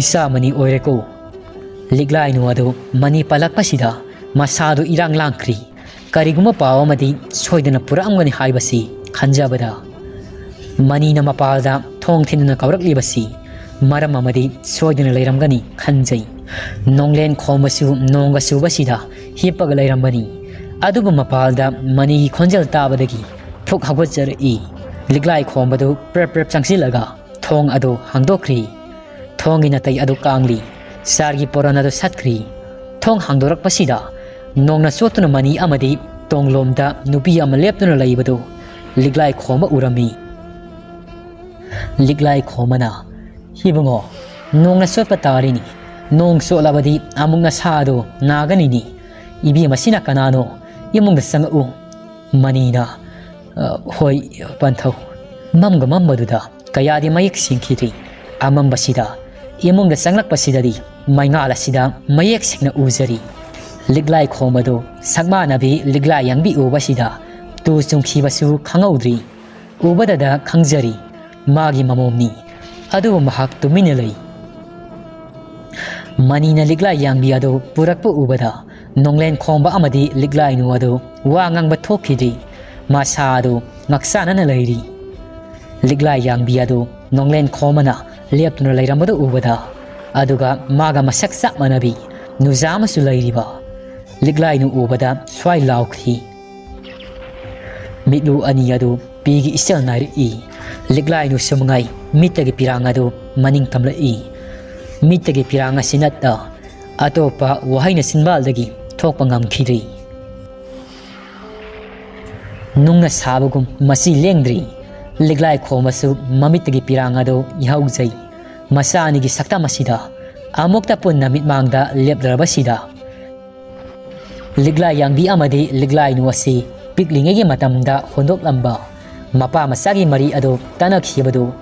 ꯏꯆꯥ ꯃꯅꯤ ꯑꯣꯏꯔꯦꯀꯣ꯫" ꯂꯤꯛꯂꯥꯏꯅꯨ ꯑꯗꯨ ꯃꯅꯤ ꯄꯜꯂꯛꯄꯁꯤꯗ ꯃꯁꯥꯗꯨ ꯏꯔꯥꯡ ꯂꯥꯡꯈ꯭ꯔꯤ꯫ ꯀꯔꯤꯒꯨꯝꯕ ꯄꯥꯎ ꯑꯃꯗꯤ ꯁꯣꯏꯗꯅ ꯄꯨꯔꯛꯑꯝꯒꯅꯤ ꯍꯥꯏꯕꯁꯤ ꯈꯟꯖꯕꯗ, ꯃꯅꯤꯅ ꯃꯄꯥꯜꯗ ꯊꯣꯡ ꯊꯤꯟꯗꯨꯅ ꯀꯧꯔꯛꯂꯤꯕꯁꯤ ꯃꯔꯝ ꯑꯃꯗꯤ ꯁꯣꯏꯗꯅ ꯂꯩꯔꯝꯒꯅꯤ ꯈꯟꯖꯩ꯫ ꯅꯣꯡꯂꯦꯟ ꯈꯣꯝꯕꯁꯨ ꯅꯣꯡꯒ ꯆꯨꯕꯁꯤꯗ ꯍꯤꯞꯄꯒ ꯂꯩꯔꯝꯕꯅꯤ꯫ ꯑꯗꯨꯕꯨ ꯃꯄꯥꯜꯗ ꯃꯅꯤꯒꯤ ꯈꯣꯟꯖꯦꯜ ꯇꯥꯕꯗꯒꯤ ꯊꯨꯛ ꯍꯧꯒꯠꯆꯔꯛꯏ꯫ ꯂꯤꯛꯂꯥꯏ ꯈꯣꯝꯕꯗꯨ ꯄ꯭ꯔꯦꯞ ꯄ꯭ꯔꯦꯞ ꯆꯪꯁꯤꯜꯂꯒ ꯊꯣꯡ ꯑꯗꯨ ꯍꯥꯡꯗꯣꯛꯈ꯭ꯔꯤ꯫ ꯊꯣꯡꯒꯤ ꯅꯥꯇꯩ ꯑꯗꯨ ꯀꯥꯡꯂꯤ꯫ ꯆꯥꯔꯒꯤ ꯄꯣꯔꯣꯟ ꯑꯗꯨ ꯁꯠꯈ꯭ꯔꯤ꯫ ꯊꯣꯡ ꯍꯥꯡꯗꯣꯔꯛꯄꯁꯤꯗ ꯅꯣꯡꯅ ꯆꯣꯠꯇꯨꯅ ꯃꯅꯤ ꯑꯃꯗꯤ ꯇꯣꯡꯂꯣꯝꯗ ꯅꯨꯄꯤ ꯑꯃ ꯂꯦꯞꯇꯨꯅ ꯂꯩꯕꯗꯨ ꯂꯤꯛꯂꯥꯏ ꯈꯣꯝꯕ ꯎꯔꯝꯃꯤ꯫ ꯂꯤꯛꯂꯥꯏ ꯈꯣꯝꯕꯅ, "ꯏꯕꯨꯡꯉꯣ, ꯅꯣꯡꯅ ꯆꯣꯠꯄ ꯇꯥꯔꯤꯅꯤ꯫ ꯅꯣꯡ ꯆꯣꯠꯂꯕꯗꯤ ꯑꯃꯨꯛ ꯅꯁꯥꯗꯣ ꯅꯥꯒꯅꯤꯅꯤ꯫ ꯏꯕꯦꯝꯃꯁꯤꯅ ꯀꯅꯥꯅꯣ? ꯏꯃꯨꯡꯗ ꯆꯪꯉꯛꯎ꯫" ꯃꯅꯤꯅ, "ꯑ, ꯍꯣꯏ, ꯄꯟꯊꯧ꯫" ꯃꯝꯒ ꯃꯝꯕꯗꯨꯗ ꯀꯌꯥꯗꯤ ꯃꯌꯦꯛ ꯁꯦꯡꯈꯤꯗ꯭ꯔꯤ꯫ ꯑꯃꯝꯕꯁꯤꯗ ꯏꯃꯨꯡꯗ ꯆꯪꯂꯛꯄꯁꯤꯗꯗꯤ ꯃꯩꯉꯥꯜ ꯑꯁꯤꯗ ꯃꯌꯦꯛ ꯁꯦꯡꯅ ꯎꯖꯔꯤ꯫ ꯂꯤꯛꯂꯥꯏ ꯈꯣꯝꯕꯗꯨ ꯁꯛꯃꯥꯟꯅꯕꯤ ꯂꯤꯛꯂꯥꯏ ꯌꯥꯡꯕꯤ ꯎꯕꯁꯤꯗ ꯇꯨ ꯆꯨꯡꯈꯤꯕꯁꯨ ꯈꯪꯍꯧꯗ꯭ꯔꯤ꯫ ꯎꯕꯗꯗ ꯈꯪꯖꯔꯤ ꯃꯥꯒꯤ ꯃꯃꯣꯝꯅꯤ꯫ ꯑꯗꯨꯕꯨ ꯃꯍꯥꯛ ꯇꯨꯃꯤꯟꯅ ꯂꯩ꯫ ꯃꯅꯤꯅ ꯂꯤꯛꯂꯥꯏ ꯌꯥꯡꯕꯤ ꯑꯗꯨ ꯄꯨꯔꯛꯄ ꯎꯕꯗ ꯅꯣꯡꯂꯦꯟ ꯈꯣꯝꯕ ꯑꯃꯗꯤ ꯂꯤꯛꯂꯥꯏꯅꯨ ꯑꯗꯨ ꯋꯥ ꯉꯥꯡꯕ ꯊꯣꯛꯈꯤꯗ꯭ꯔꯤ꯫ ꯃꯁꯥ ꯑꯗꯨ ꯉꯛꯁꯥꯅꯅ ꯂꯩꯔꯤ꯫ ꯂꯤꯛꯂꯥꯏ ꯌꯥꯡꯕꯤ ꯑꯗꯨ ꯅꯣꯡꯂꯦꯟ ꯈꯣꯝꯕꯅ ꯂꯦꯞꯇꯨꯅ ꯂꯩꯔꯝꯕꯗꯨ ꯎꯕꯗ, ꯑꯗꯨꯒ ꯃꯥꯒ ꯃꯁꯛ ꯆꯞ ꯃꯥꯟꯅꯕꯤ ꯅꯨꯖꯥ ꯑꯃꯁꯨ ꯂꯩꯔꯤꯕ ꯂꯤꯛꯂꯥꯏꯅꯨ ꯎꯕꯗ ꯁ꯭ꯋꯥꯏ ꯂꯥꯎꯈꯤ꯫ ꯃꯤꯠꯂꯨ ꯑꯅꯤ ꯑꯗꯨ ꯄꯤꯒꯤ ꯏꯆꯦꯜ ꯅꯥꯏꯔꯛꯏ꯫ ꯂꯤꯛꯂꯥꯏꯅꯨ ꯁꯨꯃꯉꯥꯏ ꯃꯤꯠꯇꯒꯤ ꯄꯤꯔꯥꯡ ꯑꯗꯨ ꯃꯅꯤꯡ ꯇꯝꯂꯛꯏ꯫ ꯃꯤꯠꯇꯒꯤ ꯄꯤꯔꯥꯡ ꯑꯁꯤ ꯅꯠꯇ ꯑꯇꯣꯞꯄ ꯋꯥꯍꯩꯅ ꯆꯤꯟꯕꯥꯜꯗꯒꯤ ꯊꯣꯛꯄ ꯉꯝꯈꯤꯗ꯭ꯔꯤ꯫ ꯅꯨꯡꯅ ꯁꯥꯕꯒꯨꯝ ꯃꯁꯤ ꯂꯦꯡꯗ꯭ꯔꯤ꯫ ꯂꯤꯛꯂꯥꯏ ꯈꯣꯝꯕꯁꯨ ꯃꯃꯤꯠꯇꯒꯤ ꯄꯤꯔꯥꯡ ꯑꯗꯨ ꯏꯍꯧꯖꯩ꯫ ꯃꯆꯥ ꯑꯅꯤꯒꯤ ꯁꯛꯇꯝ ꯑꯁꯤꯗ ꯑꯃꯨꯛꯇ ꯄꯨꯟꯅ ꯃꯤꯠꯃꯥꯡꯗ ꯂꯦꯞꯂꯔꯕꯁꯤꯗ, ꯂꯤꯛꯂꯥꯏ ꯌꯥꯡꯕꯤ ꯑꯃꯗꯤ ꯂꯤꯛꯂꯥꯏꯅꯨ ꯑꯁꯤ ꯄꯤꯛꯂꯤꯉꯩꯒꯤ ꯃꯇꯝꯗ ꯍꯣꯟꯗꯣꯛꯂꯝꯕ ꯃꯄꯥ ꯃꯆꯥꯒꯤ ꯃꯔꯤ ꯑꯗꯨ ꯇꯠꯅꯈꯤꯕꯗꯨ,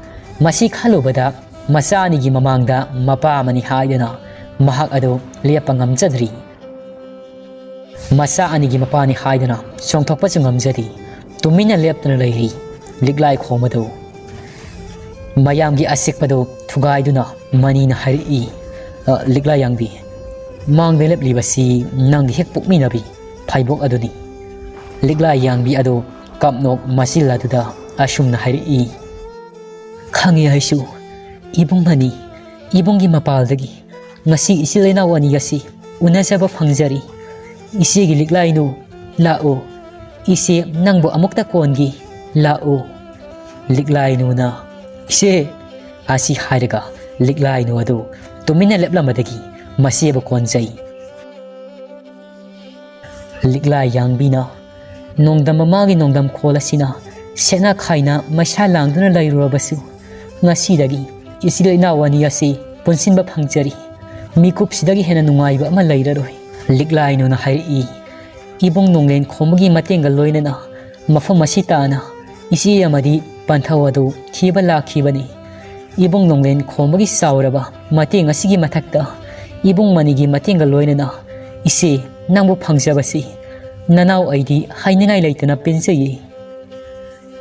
ꯃꯁꯤ ꯈꯜꯂꯨꯕꯗ ꯃꯆꯥ ꯑꯅꯤꯒꯤ ꯃꯃꯥꯡꯗ ꯃꯄꯥ ꯑꯃꯅꯤ ꯍꯥꯏꯗꯅ ꯃꯍꯥꯛ ꯑꯗꯨ ꯂꯦꯞꯄ ꯉꯝꯖꯗ꯭ꯔꯤ꯫ ꯃꯆꯥ ꯑꯅꯤꯒꯤ ꯃꯄꯥꯅꯤ ꯍꯥꯏꯗꯨꯅ ꯆꯣꯡꯊꯣꯛꯄꯁꯨ ꯉꯝꯖꯗꯦ꯫ ꯇꯨꯃꯤꯟꯅ ꯂꯦꯞꯇꯨꯅ ꯂꯩꯔꯤ ꯂꯤꯛꯂꯥꯏ ꯈꯣꯝꯕꯗꯨ꯫ ꯃꯌꯥꯝꯒꯤ ꯑꯆꯤꯛꯄꯗꯨ ꯊꯨꯒꯥꯏꯗꯨꯅ ꯃꯅꯤꯅ ꯍꯥꯏꯔꯛꯏ, "ꯑ, ꯂꯤꯛꯂꯥꯏ ꯌꯥꯡꯕꯤ, ꯃꯥꯡꯗ ꯂꯦꯞꯂꯤꯕꯁꯤ ꯅꯪꯒꯤ ꯍꯦꯛ ꯄꯣꯛꯃꯤꯟꯅꯕꯤ ꯐꯥꯏꯕꯣꯛ ꯑꯗꯨꯅꯤ꯫" ꯂꯤꯛꯂꯥꯏ ꯌꯥꯡꯕꯤ ꯑꯗꯨ ꯀꯞꯅꯣꯛ ꯃꯆꯤꯜ ꯑꯗꯨꯗ ꯑꯁꯨꯝꯅ ꯍꯥꯏꯔꯛꯏ, "ꯈꯪꯉꯤ ꯑꯩꯁꯨ, ꯏꯕꯨꯡ ꯃꯅꯤ, ꯏꯕꯨꯡꯒꯤ ꯃꯄꯥꯜꯗꯒꯤ ꯉꯁꯤ ꯏꯆꯤꯜ ꯏꯅꯥꯎ ꯑꯅꯤ ꯑꯁꯤ ꯎꯅꯖꯕ ꯐꯪꯖꯔꯤ꯫ ꯏꯆꯦꯒꯤ ꯂꯤꯛꯂꯥꯏꯅꯨ, ꯂꯥꯛꯎ꯫ ꯏꯆꯦ ꯅꯪꯕꯨ ꯑꯃꯨꯛꯇ ꯀꯣꯟꯒꯦ, ꯂꯥꯛꯎ꯫" ꯂꯤꯛꯂꯥꯏꯅꯨꯅ, "ꯏꯆꯦ!" ꯑꯁꯤ ꯍꯥꯏꯔꯒ ꯂꯤꯛꯂꯥꯏꯅꯨ ꯑꯗꯨ ꯇꯨꯃꯤꯟꯅ ꯂꯦꯞꯂꯝꯕꯗꯒꯤ ꯃꯆꯦꯕꯨ ꯀꯣꯟꯖꯩ꯫ ꯂꯤꯛꯂꯥꯏ ꯌꯥꯡꯕꯤꯅ, "ꯅꯣꯡꯗꯝ ꯃꯃꯥꯒꯤ ꯅꯣꯡꯗꯝ ꯈꯣꯜ ꯑꯁꯤꯅ ꯁꯦꯠꯅ ꯈꯥꯏꯅ ꯃꯩꯁꯥ ꯂꯥꯡꯗꯨꯅ ꯂꯩꯔꯨꯔꯕꯁꯨ, ꯉꯁꯤꯗꯒꯤ ꯏꯆꯤꯜ ꯏꯅꯥꯎ ꯑꯅꯤ ꯑꯁꯤ ꯄꯨꯟꯁꯤꯟꯕ ꯐꯪꯖꯔꯤ꯫ ꯃꯤꯀꯨꯞꯁꯤꯗꯒꯤ ꯍꯦꯟꯅ ꯅꯨꯡꯉꯥꯏꯕ ꯑꯃ ꯂꯩꯔꯔꯣꯏ꯫" ꯂꯤꯛꯂꯥꯏꯅꯨꯅ ꯍꯥꯏꯔꯛꯏ, "ꯏꯕꯨꯡ ꯅꯣꯡꯂꯦꯟ ꯈꯣꯝꯕꯒꯤ ꯃꯇꯦꯡꯒ ꯂꯣꯏꯅꯅ ꯃꯐꯝ ꯑꯁꯤ ꯇꯥꯅ ꯏꯆꯦ ꯑꯃꯗꯤ ꯄꯟꯊꯧ ꯑꯗꯨ ꯊꯤꯕ ꯂꯥꯛꯈꯤꯕꯅꯤ꯫ ꯏꯕꯨꯡ ꯅꯣꯡꯂꯦꯟ ꯈꯣꯝꯕꯒꯤ ꯆꯥꯎꯔꯕ ꯃꯇꯦꯡ ꯑꯁꯤꯒꯤ ꯃꯊꯛꯇ ꯏꯕꯨꯡ ꯃꯅꯤꯒꯤ ꯃꯇꯦꯡꯒ ꯂꯣꯏꯅꯅ ꯏꯆꯦ ꯅꯪꯕꯨ ꯐꯪꯖꯕꯁꯤ ꯅꯅꯥꯎ ꯑꯩꯗꯤ ꯍꯥꯏꯅꯤꯡꯉꯥꯏ ꯂꯩꯇꯅ ꯄꯦꯟꯖꯩꯌꯦ꯫"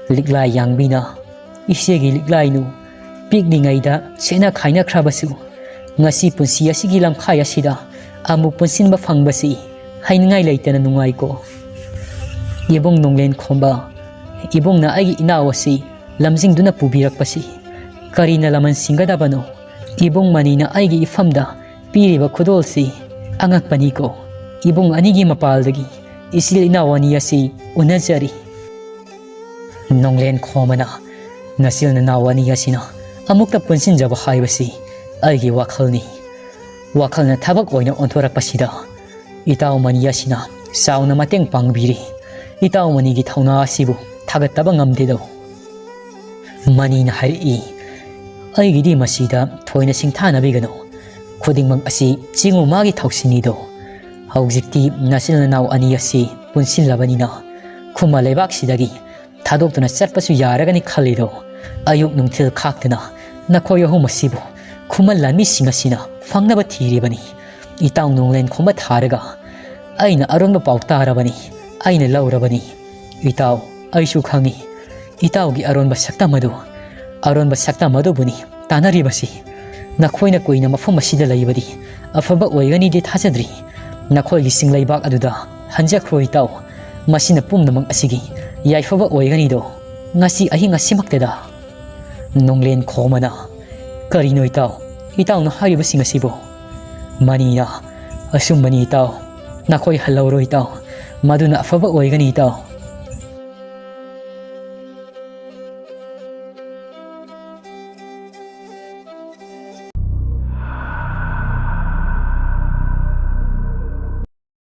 ꯂꯤꯛꯂꯥꯏ ꯌꯥꯡꯕꯤꯅ, "ꯏꯆꯦꯒꯤ ꯂꯤꯛꯂꯥꯏꯅꯨ, ꯄꯤꯛꯂꯤꯉꯩꯗ ꯁꯦꯠꯅ ꯈꯥꯏꯅꯈ꯭ꯔꯕꯁꯨ, ꯉꯁꯤ ꯄꯨꯟꯁꯤ ꯑꯁꯤꯒꯤ ꯂꯝꯈꯥꯏ ꯑꯁꯤꯗ ꯑꯃꯨꯛ ꯄꯨꯟꯁꯤꯟꯕ ꯐꯪꯕꯁꯤ ꯍꯥꯏꯅꯤꯡꯉꯥꯏ ꯂꯩꯇꯅ ꯅꯨꯡꯉꯥꯏꯀꯣ꯫ ꯏꯕꯨꯡ ꯅꯣꯡꯂꯦꯟ ꯈꯣꯝꯕ, ꯏꯕꯨꯡꯅ ꯑꯩꯒꯤ ꯏꯅꯥꯎ ꯑꯁꯤ ꯂꯝꯖꯤꯡꯗꯨꯅ ꯄꯨꯕꯤꯔꯛꯄꯁꯤ ꯀꯔꯤꯅ ꯂꯃꯟ ꯁꯤꯡꯒꯗꯕꯅꯣ? ꯏꯕꯨꯡ ꯃꯅꯤꯅ ꯑꯩꯒꯤ ꯏꯐꯝꯗ ꯄꯤꯔꯤꯕ ꯈꯨꯗꯣꯜꯁꯤ ꯑꯉꯛꯄꯅꯤꯀꯣ꯫ ꯏꯕꯨꯡ ꯑꯅꯤꯒꯤ ꯃꯄꯥꯜꯗꯒꯤ ꯏꯆꯤꯜ ꯏꯅꯥꯎ ꯑꯅꯤ ꯑꯁꯤ ꯎꯅꯖꯔꯤ꯫" ꯅꯣꯡꯂꯦꯟ ꯈꯣꯝꯕꯅ, "ꯅꯆꯤꯜ ꯅꯅꯥꯎ ꯑꯅꯤ ꯑꯁꯤꯅ ꯑꯃꯨꯛꯇ ꯄꯨꯟꯁꯤꯟꯖꯕ ꯍꯥꯏꯕꯁꯤ ꯑꯩꯒꯤ ꯋꯥꯈꯜꯅꯤ꯫ ꯋꯥꯈꯜꯅ ꯊꯕꯛ ꯑꯣꯏꯅ ꯑꯣꯟꯊꯣꯔꯛꯄꯁꯤꯗ ꯏꯇꯥꯎ ꯃꯅꯤ ꯑꯁꯤꯅ ꯆꯥꯎꯅ ꯃꯇꯦꯡ ꯄꯥꯡꯕꯤꯔꯤ꯫ ꯏꯇꯥꯎ ꯃꯅꯤꯒꯤ ꯊꯧꯅꯥ ꯑꯁꯤꯕꯨ ꯊꯥꯒꯠꯇꯕ ꯉꯝꯗꯦꯗꯣ꯫" ꯃꯅꯤꯅ ꯍꯥꯏꯔꯛꯏ, "ꯑꯩꯒꯤꯗꯤ ꯃꯁꯤꯗ ꯊꯣꯏꯅ ꯁꯤꯡꯊꯥꯅꯕꯤꯒꯅꯨ꯫ ꯈꯨꯗꯤꯡꯃꯛ ꯑꯁꯤ ꯆꯤꯡꯉꯨ ꯃꯥꯒꯤ ꯊꯧꯁꯤꯅꯤꯗꯣ꯫ ꯍꯧꯖꯤꯛꯇꯤ ꯅꯆꯤꯜ ꯅꯅꯥꯎ ꯑꯅꯤ ꯑꯁꯤ ꯄꯨꯟꯁꯤꯜꯂꯕꯅꯤꯅ ꯈꯨꯃ ꯂꯩꯕꯥꯛꯁꯤꯗꯒꯤ ꯊꯥꯗꯣꯛꯇꯨꯅ ꯆꯠꯄꯁꯨ ꯌꯥꯔꯒꯅꯤ ꯈꯜꯂꯤꯗꯣ꯫ ꯑꯌꯨꯛ ꯅꯨꯡꯊꯤꯜ ꯈꯥꯛꯇꯅ ꯅꯈꯣꯏ ꯑꯍꯨꯝ ꯑꯁꯤꯕꯨ ꯈꯨꯃꯟ ꯂꯥꯟꯃꯤꯁꯤꯡ ꯑꯁꯤꯅ ꯐꯪꯅꯕ ꯊꯤꯔꯤꯕꯅꯤ꯫ ꯏꯇꯥꯎ ꯅꯣꯡꯂꯦꯟ ꯈꯣꯝꯕ ꯊꯥꯔꯒ ꯑꯩꯅ ꯑꯔꯣꯟꯕ ꯄꯥꯎ ꯇꯥꯔꯕꯅꯤ, ꯑꯩꯅ ꯂꯧꯔꯕꯅꯤ꯫ ꯏꯇꯥꯎ, ꯑꯩꯁꯨ ꯈꯪꯏ, ꯏꯇꯥꯎꯒꯤ ꯑꯔꯣꯟꯕ ꯁꯛꯇꯝ ꯑꯗꯨ, ꯑꯔꯣꯟꯕ ꯁꯛꯇꯝ ꯑꯗꯨꯕꯨꯅꯤ ꯇꯥꯟꯅꯔꯤꯕꯁꯤ꯫ ꯅꯈꯣꯏꯅ ꯀꯨꯏꯅ ꯃꯐꯝ ꯑꯁꯤꯗ ꯂꯩꯕꯗꯤ ꯑꯐꯕ ꯑꯣꯏꯒꯅꯤꯗꯤ ꯊꯥꯖꯗ꯭ꯔꯤ꯫ ꯅꯈꯣꯏꯒꯤ ꯆꯤꯡꯂꯩꯕꯥꯛ ꯑꯗꯨꯗ ꯍꯟꯖꯈ꯭ꯔꯣ ꯏꯇꯥꯎ꯫ ꯃꯁꯤꯅ ꯄꯨꯝꯅꯃꯛ ꯑꯁꯤꯒꯤ ꯌꯥꯏꯐꯕ ꯑꯣꯏꯒꯅꯤꯗꯣ꯫ ꯉꯁꯤ ꯑꯍꯤꯡ ꯑꯁꯤꯃꯛꯇꯗ꯫ ꯅꯣꯡꯂꯦꯟ ꯈꯣꯝꯕꯅ, "ꯀꯔꯤꯅꯣ ꯏꯇꯥꯎ? ꯏꯇꯥꯎꯅ ꯍꯥꯏꯔꯤꯕꯁꯤꯡ ꯑꯁꯤꯕꯨ?" ꯃꯅꯤꯅ, "ꯑꯆꯨꯝꯕꯅꯤ ꯏꯇꯥꯎ꯫ ꯅꯈꯣꯏ ꯍꯜꯂꯧꯔꯣ ꯏꯇꯥꯎ꯫ ꯃꯗꯨꯅ ꯑꯐꯕ ꯑꯣꯏꯒꯅꯤ ꯏꯇꯥꯎ꯫